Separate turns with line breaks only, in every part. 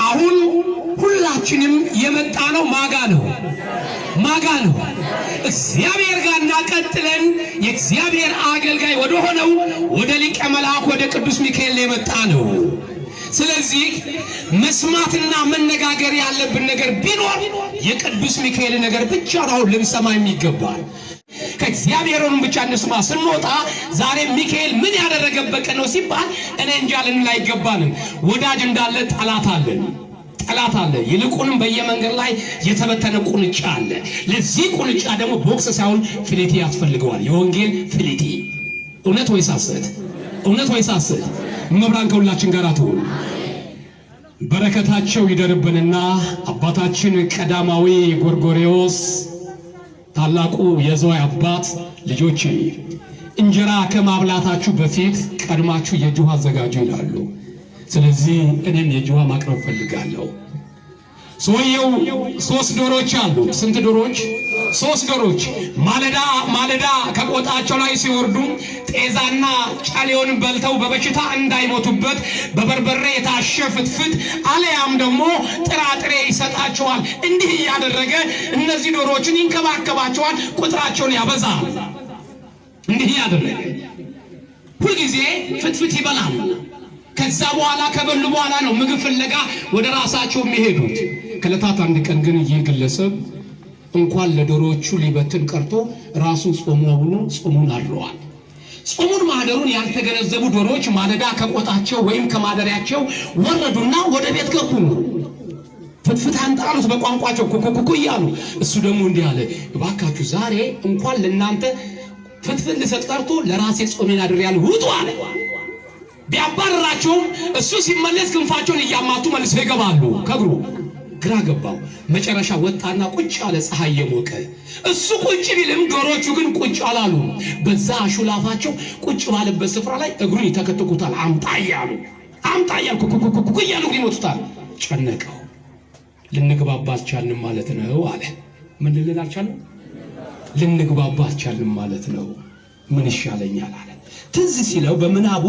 አሁን ሁላችንም የመጣ ነው ማጋ ነው ማጋ ነው እግዚአብሔር ጋር እናቀጥለን የእግዚአብሔር አገልጋይ ወደ ሆነው ወደ ሊቀ መልአክ ወደ ቅዱስ ሚካኤል የመጣ ነው። ስለዚህ መስማትና መነጋገር ያለብን ነገር ቢኖር የቅዱስ ሚካኤል ነገር ብቻ ነው አሁን ልንሰማ የሚገባል። ከእግዚአብሔርን ብቻ እንስማ። ስንወጣ ዛሬ ሚካኤል ምን ያደረገበት ቀን ነው ሲባል እኔ እንጃ ልንል አይገባንም። ወዳጅ እንዳለ ጠላት አለን ጠላት አለ። ይልቁንም በየመንገድ ላይ የተበተነ ቁንጫ አለ። ለዚህ ቁንጫ ደግሞ ቦክስ ሳይሆን ፍሊቲ ያስፈልገዋል። የወንጌል ፍሊቲ። እውነት ወይስ ሐሰት? እውነት ወይስ ሐሰት? መብራን ከሁላችን ጋር ትሁን። በረከታቸው ይደርብንና አባታችን ቀዳማዊ ጎርጎርዮስ ታላቁ የዝዋይ አባት፣ ልጆቼ እንጀራ ከማብላታችሁ በፊት ቀድማችሁ የእጅ ውሃ አዘጋጁ ይላሉ። ስለዚህ እኔም የእጅ ውሃ ማቅረብ ፈልጋለሁ። ሰውየው ሶስት ዶሮች አሉ። ስንት ዶሮች? ሶስት ዶሮች። ማለዳ ማለዳ ከቆጣቸው ላይ ሲወርዱ ጤዛና ጨሌውን በልተው በበሽታ እንዳይሞቱበት በበርበሬ የታሸ ፍትፍት አለያም ደግሞ ጥራጥሬ ይሰጣቸዋል። እንዲህ እያደረገ እነዚህ ዶሮዎችን ይንከባከባቸዋል፣ ቁጥራቸውን ያበዛል። እንዲህ እያደረገ ሁልጊዜ ፍትፍት ይበላል። ከዛ በኋላ ከበሉ በኋላ ነው ምግብ ፍለጋ ወደ ራሳቸው የሚሄዱት። ከዕለታት አንድ ቀን ግን ይህ ግለሰብ እንኳን ለዶሮዎቹ ሊበትን ቀርቶ ራሱ ጾሙ ውሎ ጾሙን አድረዋል። ጾሙን ማደሩን ያልተገነዘቡ ዶሮዎች ማለዳ ከቆጣቸው ወይም ከማደሪያቸው ወረዱና ወደ ቤት ገቡ። ፍትፍት አንጣሉት በቋንቋቸው ኩኩኩኩ እያሉ። እሱ ደግሞ እንዲህ አለ፣ እባካችሁ ዛሬ እንኳን ለእናንተ ፍትፍት ልሰጥ ቀርቶ ለራሴ ጾሜን አድሬያለሁ፣ ውጡ አለ። ቢያባረራቸውም እሱ ሲመለስ ክንፋቸውን እያማቱ መልሰው ይገባሉ ከእግሩ። ግራ ገባው። መጨረሻ ወጣና ቁጭ አለ፣ ፀሐይ የሞቀ እሱ ቁጭ ቢልም ዶሮቹ ግን ቁጭ አላሉ። በዛ ሹላፋቸው ቁጭ ባለበት ስፍራ ላይ እግሩን ይተከትኩታል። አምጣ እያሉ አምጣ እያሉ ኩኩኩኩ እያሉ ይመቱታል። ጨነቀው። ልንግባባ አልቻልንም ማለት ነው አለ። ምን ልንል አልቻልንም? ልንግባባ አልቻልንም ማለት ነው። ምን ይሻለኛል አለ። ትዝ ሲለው በምናቡ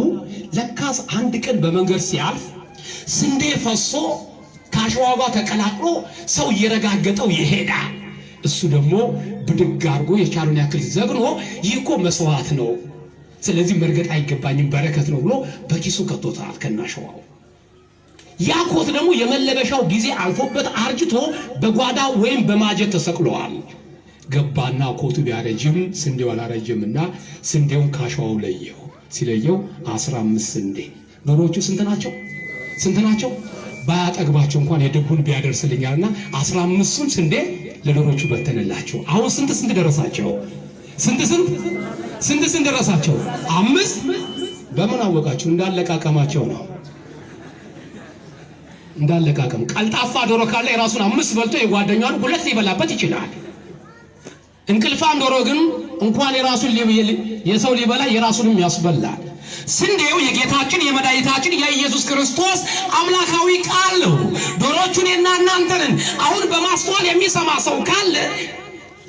ለካስ አንድ ቀን በመንገድ ሲያልፍ ስንዴ ፈሶ ከአሸዋ ጋር ተቀላቅሎ ሰው እየረጋገጠው ይሄዳል። እሱ ደግሞ ብድግ አድርጎ የቻሉን ያክል ዘግኖ ይህ እኮ መስዋዕት ነው፣ ስለዚህ መርገጥ አይገባኝም፣ በረከት ነው ብሎ በኪሱ ከቶታል ከናሸዋው። ያ ኮት ደግሞ የመለበሻው ጊዜ አልፎበት አርጅቶ በጓዳ ወይም በማጀት ተሰቅሏል። ገባና ኮቱ ቢያረጅም ስንዴው አላረጅምና ስንዴውን ካሸዋው ለየው። ሲለየው 15 ስንዴ። ዶሮዎቹ ስንት ናቸው? ስንት ናቸው? ባያጠግባቸው እንኳን የድቡን ቢያደርስልኛልና 15ቱን ስንዴ ለዶሮቹ በተነላቸው። አሁን ስንት ስንት ደረሳቸው? ስንት ስንት ስንት ስንት ደረሳቸው? አምስት። በምን አወቃችሁ? እንዳለቃቀማቸው ነው። እንዳለቃቀም ቀልጣፋ ዶሮ ካለ የራሱን አምስት በልቶ የጓደኛውን ሁለት ሊበላበት ይችላል። እንቅልፋም ዶሮ ግን እንኳን የራሱን የሰው ሊበላ የራሱንም ያስበላል። ስንዴው የጌታችን የመድኃኒታችን የኢየሱስ ክርስቶስ አምላካዊ ቃል ነው። ዶሮቹን እኔና እናንተ ነን። አሁን በማስተዋል የሚሰማ ሰው ካለ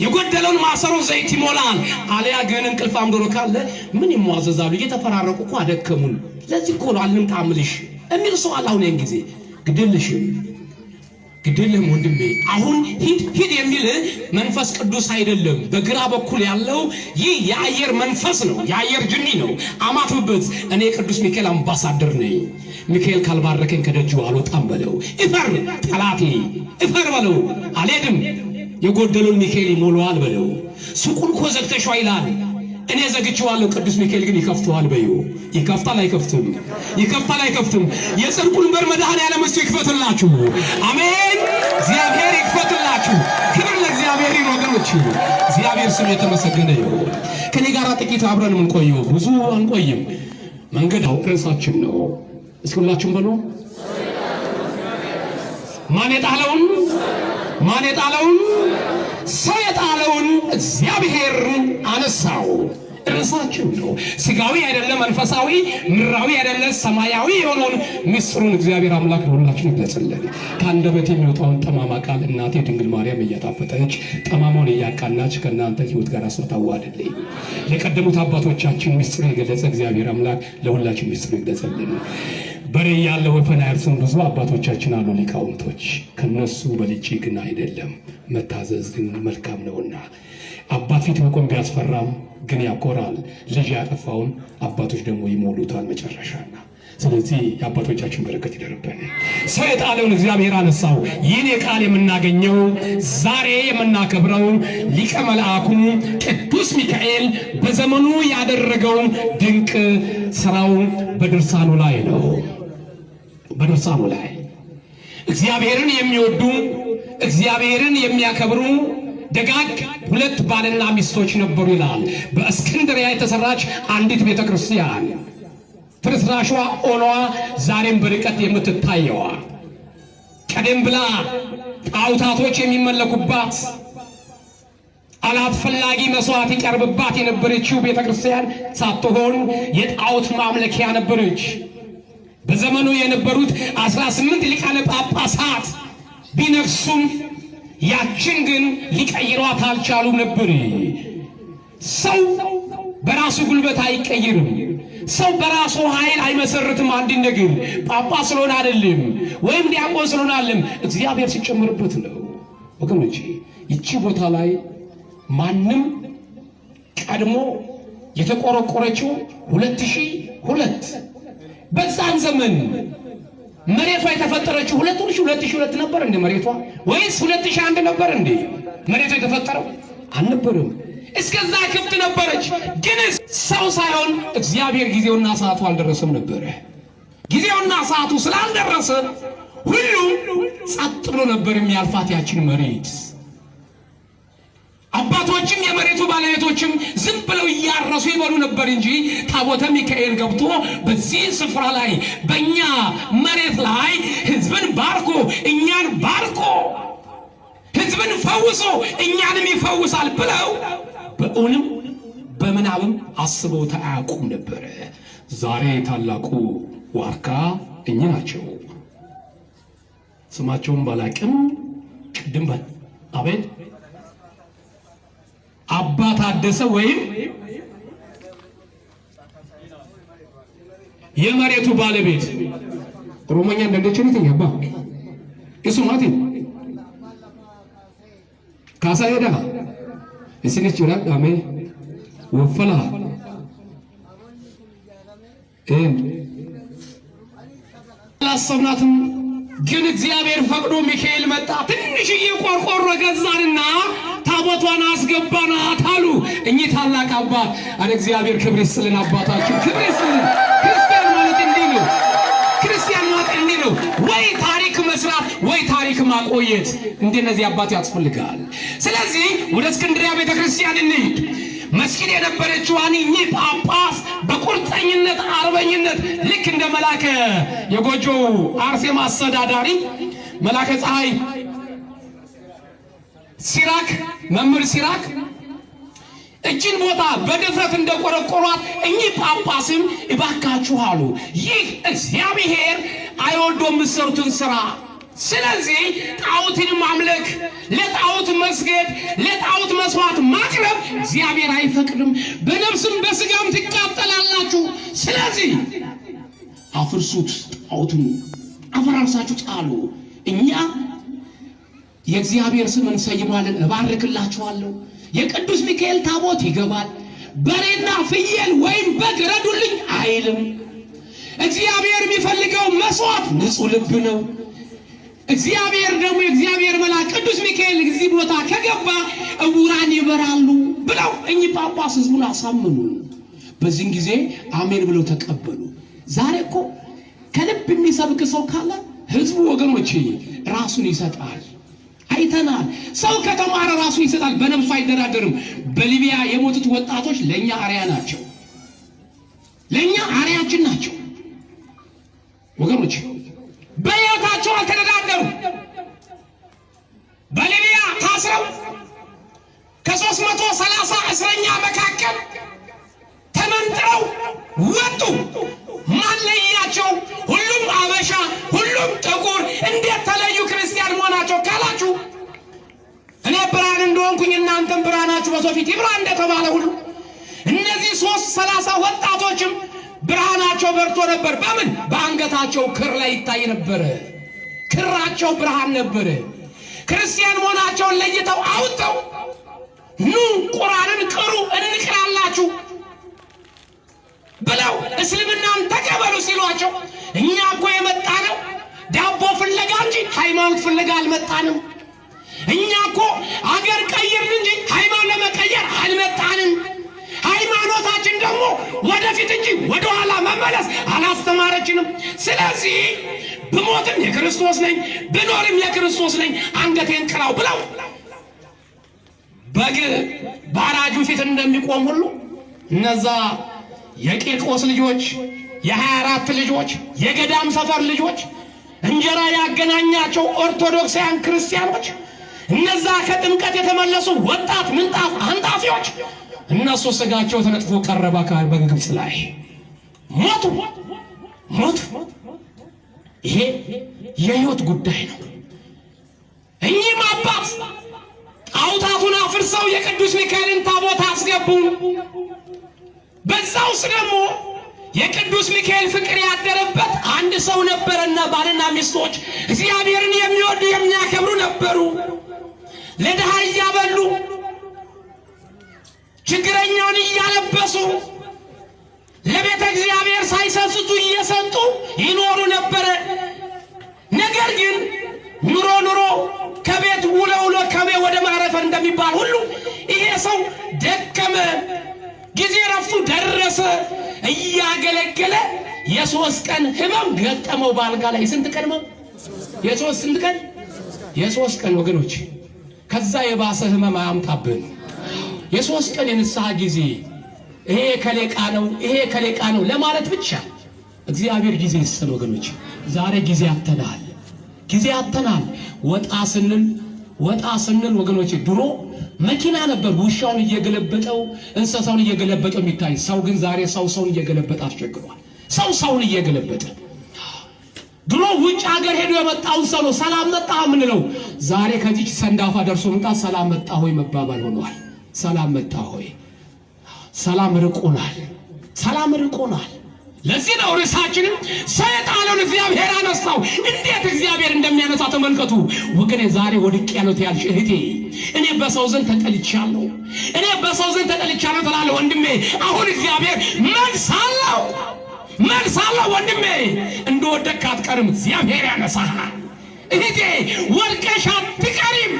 የጎደለውን ማሰሮ ዘይት ይሞላል። አሊያ ግን እንቅልፋም ዶሮ ካለ ምን ይሟዘዛሉ? እየተፈራረቁ እኮ አደከሙን። ለዚህ እኮ ነው አልምጣምልሽ የሚል ሰው አለ። አሁን ያን ጊዜ ግድልሽም ግድልህም ወንድሜ፣ አሁን ሂድ ሂድ የሚል መንፈስ ቅዱስ አይደለም። በግራ በኩል ያለው ይህ የአየር መንፈስ ነው፣ የአየር ጅኒ ነው። አማቱበት። እኔ ቅዱስ ሚካኤል አምባሳደር ነኝ። ሚካኤል ካልባረከኝ ከደጁ አልወጣም በለው። እፈር ጠላቴ፣ እፈር በለው። አልሄድም። የጎደለውን ሚካኤል ይሞላዋል በለው። ሱቁን እኮ ዘግተሽዋ ይላል። እኔ ዘግቼዋለሁ፣ ቅዱስ ሚካኤል ግን ይከፍተዋል በዩ። ይከፍታል አይከፍትም? ይከፍታል አይከፍትም? የጽድቁን በር መድኃኔዓለም እሱ ይክፈትላችሁ። አሜን። እግዚአብሔር ይክፈትላችሁ። ክብር ለእግዚአብሔር ይሁን ወገኖች። እግዚአብሔር ስም የተመሰገነ ይሁን። ከኔ ጋር ጥቂት አብረን የምንቆየው ብዙ አንቆይም። መንገድ ርዕሳችን ነው። እስኪ ሁላችሁም በሉ ማን የጣለውን ማን የጣለውን ሰው የጣለውን እግዚአብሔር አነሳው። ርዕሳችን ነው። ስጋዊ አይደለም፣ መንፈሳዊ፣ ምድራዊ አይደለም፣ ሰማያዊ የሆነውን ምስጢሩን እግዚአብሔር አምላክ ለሁላችን ይግለጽልን። ከአንደበት የሚወጣውን ጠማማ ቃል እናቴ ድንግል ማርያም እያጣፈጠች ጠማማውን እያቃናች ከእናንተ ሕይወት ጋር አስሮ ታዋህድልኝ። ለቀደሙት አባቶቻችን ምስጢሩን የገለጸ እግዚአብሔር አምላክ ለሁላችን ምስጢሩን ይግለጽልን። በሬ ያለ ወፈን አያርስም። ብዙ አባቶቻችን አሉ ሊቃውንቶች። ከነሱ በልጬ ግን አይደለም። መታዘዝ ግን መልካም ነውና አባት ፊት መቆም ቢያስፈራም ግን ያኮራል። ልጅ ያጠፋውን አባቶች ደግሞ ይሞሉታል መጨረሻና ስለዚህ የአባቶቻችን በረከት ይደርብን። ሰው የጣለውን እግዚአብሔር አነሳው። ይህን የቃል የምናገኘው ዛሬ የምናከብረው ሊቀ መልአኩ ቅዱስ ሚካኤል በዘመኑ ያደረገው ድንቅ ስራው በድርሳኑ ላይ ነው። በድርሳኑ ላይ እግዚአብሔርን የሚወዱ እግዚአብሔርን የሚያከብሩ ደጋግ ሁለት ባልና ሚስቶች ነበሩ ይላል። በእስክንድሪያ የተሰራች አንዲት ቤተ ክርስቲያን ፍርስራሿ ኦኗ ዛሬም በርቀት የምትታየዋ ቀደም ብላ ጣዖታቶች የሚመለኩባት አላስፈላጊ መስዋዕት ይቀርብባት የነበረችው ቤተ ክርስቲያን ሳትሆን የጣዖት ማምለኪያ ነበረች። በዘመኑ የነበሩት 18 ሊቃነ ጳጳሳት ቢነግሱም ያችን ግን ሊቀይሯት አልቻሉም ነበር። ሰው በራሱ ጉልበት አይቀይርም። ሰው በራሱ ኃይል አይመሰርትም። አንድ ነገር ጳጳስ ስለሆነ አይደለም፣ ወይም ዲያቆን ስለሆነ አይደለም፣ እግዚአብሔር ሲጨምርበት ነው። ወገኖቼ ይቺ ቦታ ላይ ማንም ቀድሞ የተቆረቆረችው 2002 በዛን ዘመን መሬቷ የተፈጠረችው 2002 ነበር እንዴ መሬቷ? ወይስ 2001 ነበር እንዴ መሬቷ የተፈጠረው? አልነበረም። እስከዛ ክፍት ነበረች። ግን ሰው ሳይሆን እግዚአብሔር ጊዜውና ሰዓቱ አልደረሰም ነበረ። ጊዜውና ሰዓቱ ስላልደረሰ ሁሉም ጸጥ ብሎ ነበር የሚያልፋት ያችን መሬት። አባቶችም የመሬቱ ባለቤቶችም ዝም ብለው እያረሱ ይበሉ ነበር እንጂ ታቦተ ሚካኤል ገብቶ በዚህ ስፍራ ላይ በእኛ መሬት ላይ ሕዝብን ባርኮ እኛን ባርኮ ሕዝብን ፈውሶ እኛንም ይፈውሳል ብለው በእውንም በምናብም አስበው አያውቁም ነበረ። ዛሬ ታላቁ ዋርካ እኚህ ናቸው። ስማቸውን ባላቅም ቅድም አቤት አባ ታደሰ ወይም የመሬቱ ባለቤት ኦሮሞኛ እንደንደችን ይተኛ አባ እሱ ማቲ ካሳ ሄዳ isinis jiraadhaame ወፈላ አላሰብናትም፣ ግን እግዚአብሔር ፈቅዶ ሚካኤል መጣ። ትንሽዬ ቆርቆሮ ገዛንና ታቦቷን አስገባናት አሉ እኚህ ታላቅ አባት። አረ እግዚአብሔር ክብር ይስጥልን፣ አባታችን ክብር ይስጥልን። ክርስቲያን ማለት እንዲህ ነው። ክርስቲያን ማለት እንዲህ ነው። ወይ ታሪክ መስራት ወይ ታሪክ ማቆየት፣ እንደነዚህ አባት ያስፈልጋል። ስለዚህ ወደ እስክንድሪያ ቤተክርስቲያን እንሂድ። መስጊድ የነበረችዋን እኚህ ጳጳስ በቁርጠኝነት አርበኝነት ልክ እንደ መላከ የጎጆው አርሴማ አስተዳዳሪ መላከ ፀሐይ ሲራክ መምህር ሲራክ እችን ቦታ በድፍረት እንደቆረቆሯት እኚህ ጳጳስም እባካችሁ አሉ፣ ይህ እግዚአብሔር አይወዶ የምትሰሩትን ስራ። ስለዚህ ጣዖትን ማምለክ፣ ለጣዖት መስገድ፣ ለጣዖት መስዋዕት ማቅረብ እግዚአብሔር አይፈቅድም። በነፍስም በስጋም ትቃጠላላችሁ። ስለዚህ አፍርሱት፣ ጣዖቱን አፈራርሳችሁ ጣሉ። እኛ የእግዚአብሔር ስም እንሰይማለን፣ እባርክላችኋለሁ። የቅዱስ ሚካኤል ታቦት ይገባል። በሬና ፍየል ወይም በግ ረዱልኝ አይልም። እግዚአብሔር የሚፈልገው መስዋዕት ንጹሕ ልብ ነው። እግዚአብሔር ደግሞ የእግዚአብሔር መልአክ ቅዱስ ሚካኤል እዚህ ቦታ ከገባ እውራን ይበራሉ ብለው እኚህ ጳጳስ ህዝቡን አሳመኑ። በዚህን ጊዜ አሜን ብለው ተቀበሉ። ዛሬ እኮ ከልብ የሚሰብክ ሰው ካለ ህዝቡ ወገኖች ራሱን ይሰጣል። አይተናል። ሰው ከተማረ ራሱን ይሰጣል፣ በነፍሱ አይደራደርም። በሊቢያ የሞቱት ወጣቶች ለኛ አርያ ናቸው፣ ለኛ አርያችን ናቸው ወገኖች። በሕይወታቸው አልተደራደሩ። በሊቢያ ታስረው ከ330 እስረኛ መካከል ተመንጥረው ወጡ። ማን ለያቸው? ሁሉም አበሻ፣ ሁሉም ጥቁር። እንዴት ተለዩ ክርስቲያን መሆናቸው ካላችሁ እኔ ብርሃን እንደሆንኩኝ እናንተም ብርሃናችሁ በሰው ፊት ይብራ እንደተባለ ሁሉ እነዚህ 330 ወጣቶችም ብርሃናቸው በርቶ ነበር። በምን? በአንገታቸው ክር ላይ ይታይ ነበር። ክራቸው ብርሃን ነበር። ክርስቲያን መሆናቸውን ለይተው አውጥተው ኑ ቁርአንን ቅሩ እንቅራላችሁ ብለው እስልምናን ተቀበሉ ሲሏቸው እኛ እኮ የመጣ ነው ዳቦ ፍለጋ እንጂ ሃይማኖት ፍለጋ አልመጣንም። እኛ እኮ አገር ቀይርን እንጂ ሃይማኖት ለመቀየር አልመጣንም። ሃይማኖታችን ደግሞ ወደፊት እንጂ ወደኋላ መመለስ አላስተማረችንም። ስለዚህ ብሞትም የክርስቶስ ነኝ፣ ብኖርም የክርስቶስ ነኝ፣ አንገቴን ቅላው ብለው በግ በአራጁ ፊት እንደሚቆም ሁሉ እነዛ የቂርቆስ ልጆች የ24 ልጆች የገዳም ሰፈር ልጆች እንጀራ ያገናኛቸው ኦርቶዶክሳውያን ክርስቲያኖች እነዛ ከጥምቀት የተመለሱ ወጣት ምንጣፍ አንጣፊዎች እነሱ ስጋቸው ተነጥፎ ቀረበ በግብፅ ላይ ሞቱ ሞቱ። ይሄ የህይወት ጉዳይ ነው። እኚህም አባት ጣዖታቱን አፍርሰው የቅዱስ ሚካኤልን ታቦት አስገቡ። በዛ ውስጥ ደግሞ የቅዱስ ሚካኤል ፍቅር ያደረበት አንድ ሰው ነበረና ባልና ሚስቶች እግዚአብሔርን የሚወዱ የሚያከብሩ ነበሩ። ለድሃ እያበሉ ችግረኛውን እያለበሱ ለቤተ እግዚአብሔር ሳይሰስቱ እየሰጡ ይኖሩ ነበረ። ነገር ግን ኑሮ ኑሮ ከቤት ውሎ ውሎ ከቤት ወደ ማረፈ እንደሚባል ሁሉ ይሄ ሰው ደከመ፣ ጊዜ ረፍቱ ደረሰ። እያገለገለ የ3 ቀን ህመም ገጠመው በአልጋ ላይ። ስንት ቀን ህመም? የሶስት ስንት ቀን? የ3 ቀን ወገኖች፣ ከዛ የባሰ ህመም አያምጣብን። የ3 ቀን የንስሐ ጊዜ ይሄ ከሌቃ ነው፣ ይሄ ከሌቃ ነው ለማለት ብቻ እግዚአብሔር ጊዜ ይስጠን ወገኖች። ዛሬ ጊዜ አተናል፣ ጊዜ አተናል። ወጣ ስንል ወጣ ስንል ወገኖች፣ ድሮ መኪና ነበር ውሻውን እየገለበጠው እንስሳውን እየገለበጠው የሚታይ ሰው፣ ግን ዛሬ ሰው ሰውን እየገለበጠ አስቸግሯል። ሰው ሰውን እየገለበጠ ድሮ ውጭ ሀገር ሄዶ የመጣውን ሰው ነው ሰላም መጣ የምንለው። ዛሬ ከዚች ሰንዳፋ ደርሶ መምጣት ሰላም መጣ ሆይ መባባል ሆኗል። ሰላም መጣ ሆይ፣ ሰላም ርቆናል። ሰላም ርቆናል። ለዚህ ነው ርዕሳችንም ሰው የጣለውን እግዚአብሔር አነሳው። እንዴት እግዚአብሔር እንደሚያነሳ ተመልከቱ ወገኔ። ዛሬ ወድቅ ያሉት ያልሽ እህቴ፣ እኔ በሰው ዘንድ ተጠልቻለሁ፣ እኔ በሰው ዘንድ ተጠልቻለሁ ትላለህ ወንድሜ። አሁን እግዚአብሔር መልስ አለው፣ መልስ አለው ወንድሜ። እንደወደቅክ አትቀርም፣ እግዚአብሔር ያነሳሃል። እህቴ ወድቀሽ አትቀሪም።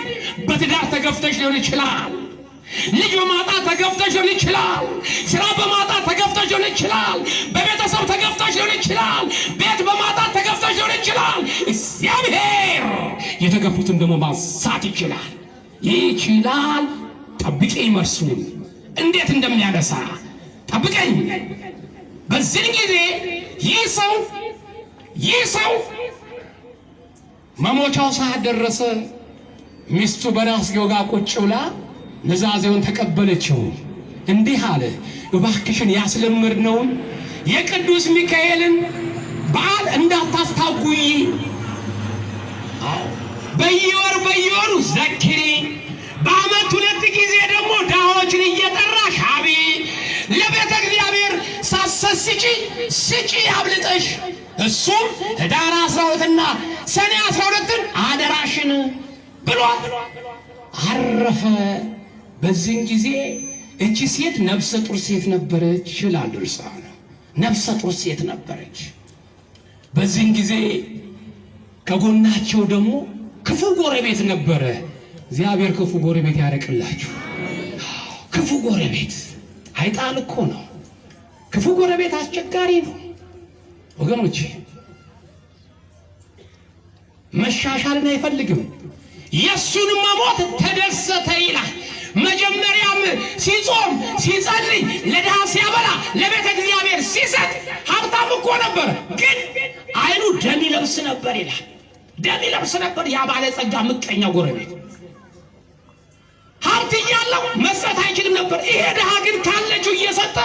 በትዳር ተገፍተሽ ሊሆን ይችላል። ልጅ በማጣት ተገፍተሽ ሊሆን ይችላል። ስራ በማጣት ተገፍተሽ ሊሆን ይችላል። በቤተሰብ ተገፍተሽ ሊሆን ይችላል። ቤት በማጣት ተገፍተሽ ሊሆን ይችላል። እግዚአብሔር የተገፉትን ደግሞ ማንሳት ይችላል ይችላል። ጠብቀኝ፣ መርሱን እንዴት እንደሚያነሳ ጠብቀኝ። በዚህ ጊዜ ይህ ሰው መሞቻው ሰዓት ደረሰ። ሚስቱ በራስጌው ጋር ቁጭ ብላ ኑዛዜውን ተቀበለችው። እንዲህ አለ፣ እባክሽን ያስለመድነውን የቅዱስ ሚካኤልን በዓል እንዳታስታጉይ። በየወር በየወሩ ዘክሪ፣ በዓመት ሁለት ጊዜ ደግሞ ድሆችን እየጠራሽ አቢ፣ ለቤተ እግዚአብሔር ሳትሰስቺ ስጪ አብልጠሽ። እሱም ህዳር 12ና ሰኔ 12ን አደራሽን ብሏል። አረፈ። በዚህን ጊዜ እቺ ሴት ነፍሰ ጡር ሴት ነበረች ይላል ድርሳኑ። ነፍሰ ጡር ሴት ነበረች። በዚህን ጊዜ ከጎናቸው ደግሞ ክፉ ጎረቤት ነበረ። እግዚአብሔር ክፉ ጎረቤት ያርቅላችሁ። ክፉ ጎረቤት አይጣል እኮ ነው። ክፉ ጎረቤት አስቸጋሪ ነው ወገኖቼ። መሻሻልን አይፈልግም። የእሱን መሞት ተደሰተ ይላል። መጀመሪያም ሲጾም ሲጸልይ ለድሃ ሲያበላ ለቤተ እግዚአብሔር ሲሰጥ ሀብታም እኮ ነበር፣ ግን አይኑ ደም ይለብስ ነበር ይላል። ደም ይለብስ ነበር። ያ ባለጸጋ ምቀኛ ጎረቤት ሀብት እያለው መስጠት አይችልም ነበር። ይሄ ድሃ ግን ካለችው እየሰጠ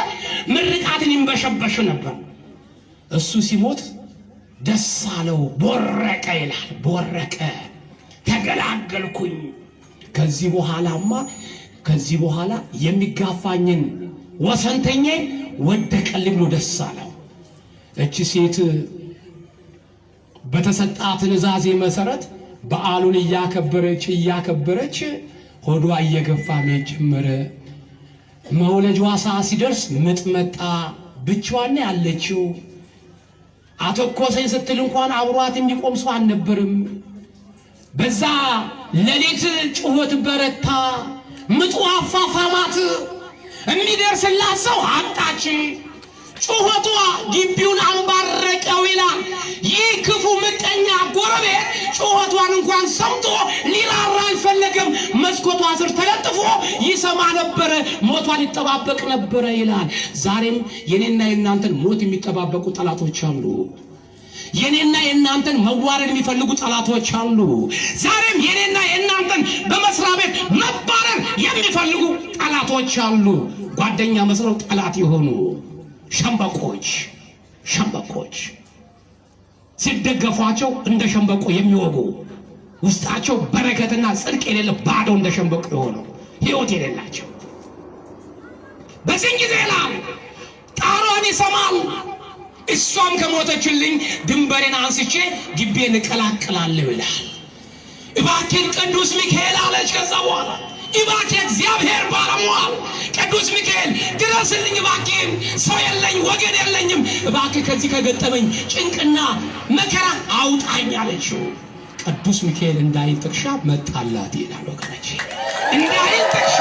ምርቃትን ይንበሸበሽ ነበር። እሱ ሲሞት ደስ አለው፣ ቦረቀ ይላል። ቦረቀ፣ ተገላገልኩኝ። ከዚህ በኋላማ ከዚህ በኋላ የሚጋፋኝን ወሰንተኛ ወደቀልኝ ብሎ ደስ አለው። እቺ ሴት በተሰጣት ትእዛዝ መሰረት በዓሉን እያከበረች እያከበረች ሆዷ እየገፋ መሄድ ጀመረ። መውለጃዋ ሰዓት ሲደርስ ምጥ መጣ። ብቻዋን ያለችው አተኮሰኝ ስትል እንኳን አብሯት የሚቆም ሰው አልነበርም። በዛ ሌሊት ጩኸት በረታ፣ ምጡ አፋፋማት። የሚደርስላት ሰው አጣች። ጩኸቷ ግቢውን አንባረቀው ይላል። ይህ ክፉ ምቀኛ ጎረቤት ጩኸቷን እንኳን ሰምቶ ሊራራ አልፈለገም። መስኮቷ ስር ተለጥፎ ይሰማ ነበረ፣ ሞቷን ይጠባበቅ ነበረ ይላል። ዛሬም የኔና የእናንተን ሞት የሚጠባበቁ ጠላቶች አሉ። የኔና የእናንተን መዋረድ የሚፈልጉ ጠላቶች አሉ። ዛሬም የኔና የእናንተን በመስሪያ ቤት መባረር የሚፈልጉ ጠላቶች አሉ። ጓደኛ መስለው ጠላት የሆኑ ሸምበቆች ሸምበቆች ሲደገፏቸው እንደ ሸምበቆ የሚወጉ ውስጣቸው በረከትና ጽድቅ የሌለ ባዶ እንደ ሸምበቆ የሆነው ሕይወት የሌላቸው በዚህን ጊዜ ይላል ጣሯን ይሰማል። እሷም ከሞተችልኝ ድንበሬን አንስቼ ግቤን እቀላቅላለሁ ይላል። እባክህን ቅዱስ ሚካኤል አለች። ከዛ በኋላ እባክህ እግዚአብሔር ባለሟል ቅዱስ ሚካኤል ድረስልኝ፣ እባክህን ሰው የለኝ ወገን የለኝም፣ እባክህ ከዚህ ከገጠመኝ ጭንቅና መከራ አውጣኝ አለችው። ቅዱስ ሚካኤል እንዳይን ጥቅሻ መጣላት ይላል ወገኖቼ፣ እንዳይን ጥቅሻ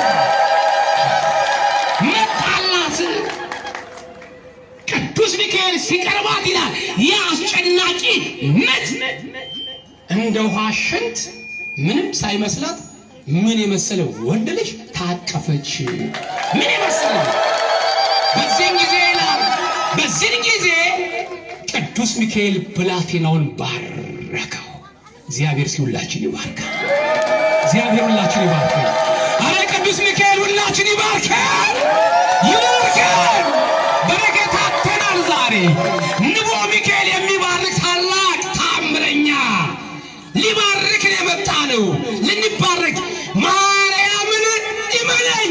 መጣላት። ቅዱስ ሚካኤል ሲቀርባት ይላል ያ አስጨናቂ ምጥ እንደ ውሃ ሽንት ምንም ሳይመስላት ምን የመሰለ ወንድ ልጅ ታቀፈች። ምን የመሰለ በዚህን ጊዜ ይላል በዚህን ጊዜ ቅዱስ ሚካኤል ብላቴናውን ባረከው። እግዚአብሔር ሲሁላችን ይባርካል። እግዚአብሔር ሁላችን ይባርካል። አረ ቅዱስ ሚካኤል ሁላችን ይባርካል፣ ይባርካል። በረከት አጥተናል ዛሬ። ንቦ ሚካኤል የሚባርክ ታላቅ ታምረኛ ሊባርክን የመጣ ነው። ልንባረክ ማርያምን ይመለኝ።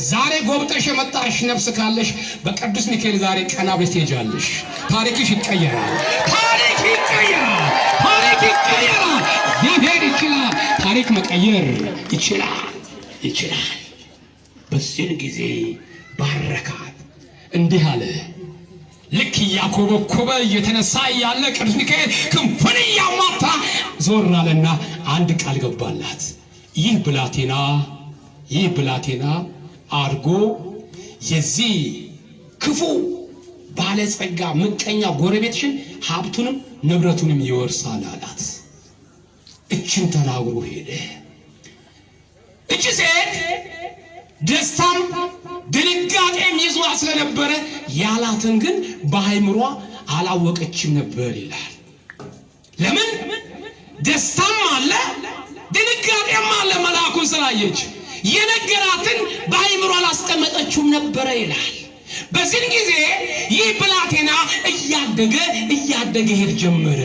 ዛሬ ጎብጠሽ የመጣሽ ነፍስ ካለሽ በቅዱስ ሚካኤል ዛሬ ቀና ብለሽ ትሄጃለሽ። ታሪክሽ ይቀየራል። ታሪክ ይቀየራል። ታሪክ ይቀየራል። እግዚአብሔር ይችላል። ታሪክ መቀየር ይችላል፣ ይችላል። በዚህን ጊዜ ባረካት፣ እንዲህ አለ። ልክ እያኮበኮበ እየተነሳ እያለ ቅዱስ ሚካኤል ክንፉን እያማታ ዞር አለና አንድ ቃል ገባላት። ይህ ብላቴና ይህ ብላቴና አድጎ የዚህ ክፉ ባለጸጋ ምቀኛ ጎረቤትሽን ሀብቱንም ንብረቱንም ይወርሳል አላት። እችን ተናግሮ ሄደ። እች ሴት ደስታም ድንጋጤም ይዟ ስለነበረ ያላትን ግን በአይምሯ አላወቀችም ነበር ይላል። ለምን ደስታም አለ ድንጋጤም አለ። መልአኩን ስላየች የነገራትን በአይምሯ አላስቀመጠችውም ነበረ ይላል። በዚህን ጊዜ ይህ ብላቴና እያደገ እያደገ ሄድ ጀመረ።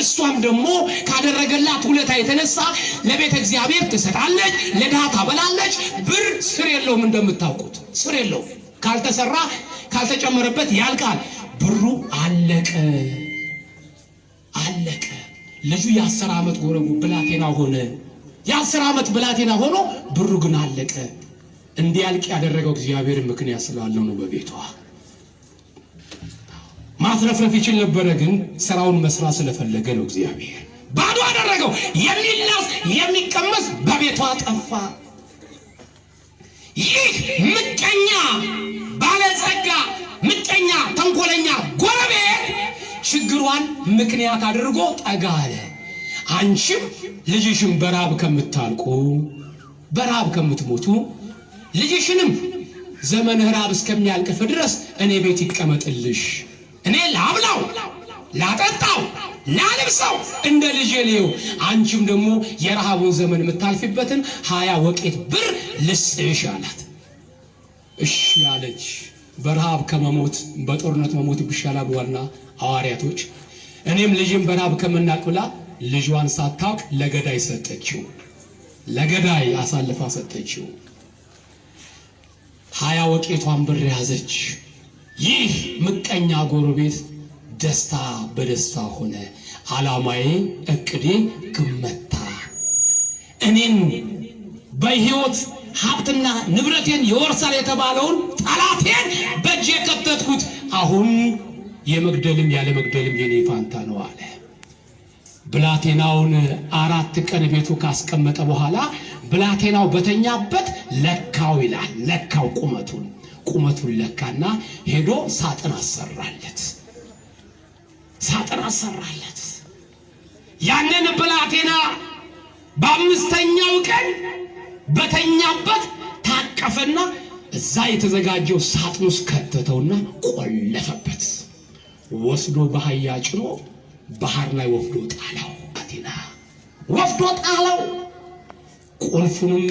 እሷም ደግሞ ካደረገላት ውለታ የተነሳ ለቤተ እግዚአብሔር ትሰጣለች፣ ለድሃ ታበላለች። ብር ስር የለውም፣ እንደምታውቁት ስር የለውም። ካልተሰራ ካልተጨመረበት ያልቃል። ብሩ አለቀ አለቀ። ልጁ የ10 ዓመት ጎረጎ ብላቴና ሆነ። የ10 ዓመት ብላቴና ሆኖ ብሩ ግን አለቀ። እንዲያልቅ ያደረገው እግዚአብሔር ምክንያት ስላለው ነው። በቤቷ ማትረፍረፍ ይችል ነበረ፣ ግን ስራውን መስራት ስለፈለገ ነው። እግዚአብሔር ባዶ አደረገው። የሚላስ የሚቀመስ በቤቷ ጠፋ። ይህ ምቀኛ ባለጸጋ፣ ምቀኛ ተንኮለኛ ጎረቤት ችግሯን ምክንያት አድርጎ ጠጋ አለ። አንቺም ልጅሽም በራብ ከምታልቁ በራብ ከምትሞቱ ልጅሽንም ዘመንህ ራብ እስከሚያልቅፍ ድረስ እኔ ቤት ይቀመጥልሽ፣ እኔ ላብላው፣ ላጠጣው፣ ላልብሰው እንደ ልጄ ልየው፣ አንቺም ደግሞ የረሃቡን ዘመን የምታልፊበትን 20 ወቄት ብር ልስጥሽ አላት። እሺ አለች። በረሃብ ከመሞት በጦርነት መሞት ይሻላል ብሏልና ሐዋርያቶች፣ እኔም ልጅም በረሃብ ከምናቅ ብላ ልጇን ሳታውቅ ለገዳይ ሰጠችው። ለገዳይ አሳልፋ ሰጠችው። 20 ወቄቷን ብር ያዘች። ይህ ምቀኛ ጎረቤት ደስታ በደስታ ሆነ። ዓላማዬ እቅዴ ግመታ እኔን በሕይወት ሀብትና ንብረቴን ይወርሳል የተባለውን ጠላቴን በእጅ የከተትኩት አሁን የመግደልም ያለ መግደልም የኔ ፋንታ ነው አለ። ብላቴናውን 4 ቀን ቤቱ ካስቀመጠ በኋላ ብላቴናው በተኛበት ለካው ይላል። ለካው ቁመቱን ለካና ሄዶ ሳጥን አሰራለት። ሳጥን አሰራለት። ያንን ብላቴና በአምስተኛው ቀን በተኛበት ታቀፈና እዛ የተዘጋጀው ሳጥን ውስጥ ከተተውና ቆለፈበት። ወስዶ በአህያ ጭኖ ባህር ላይ ወስዶ ጣለው። ብላቴና ወስዶ ጣለው። ቁልፉንም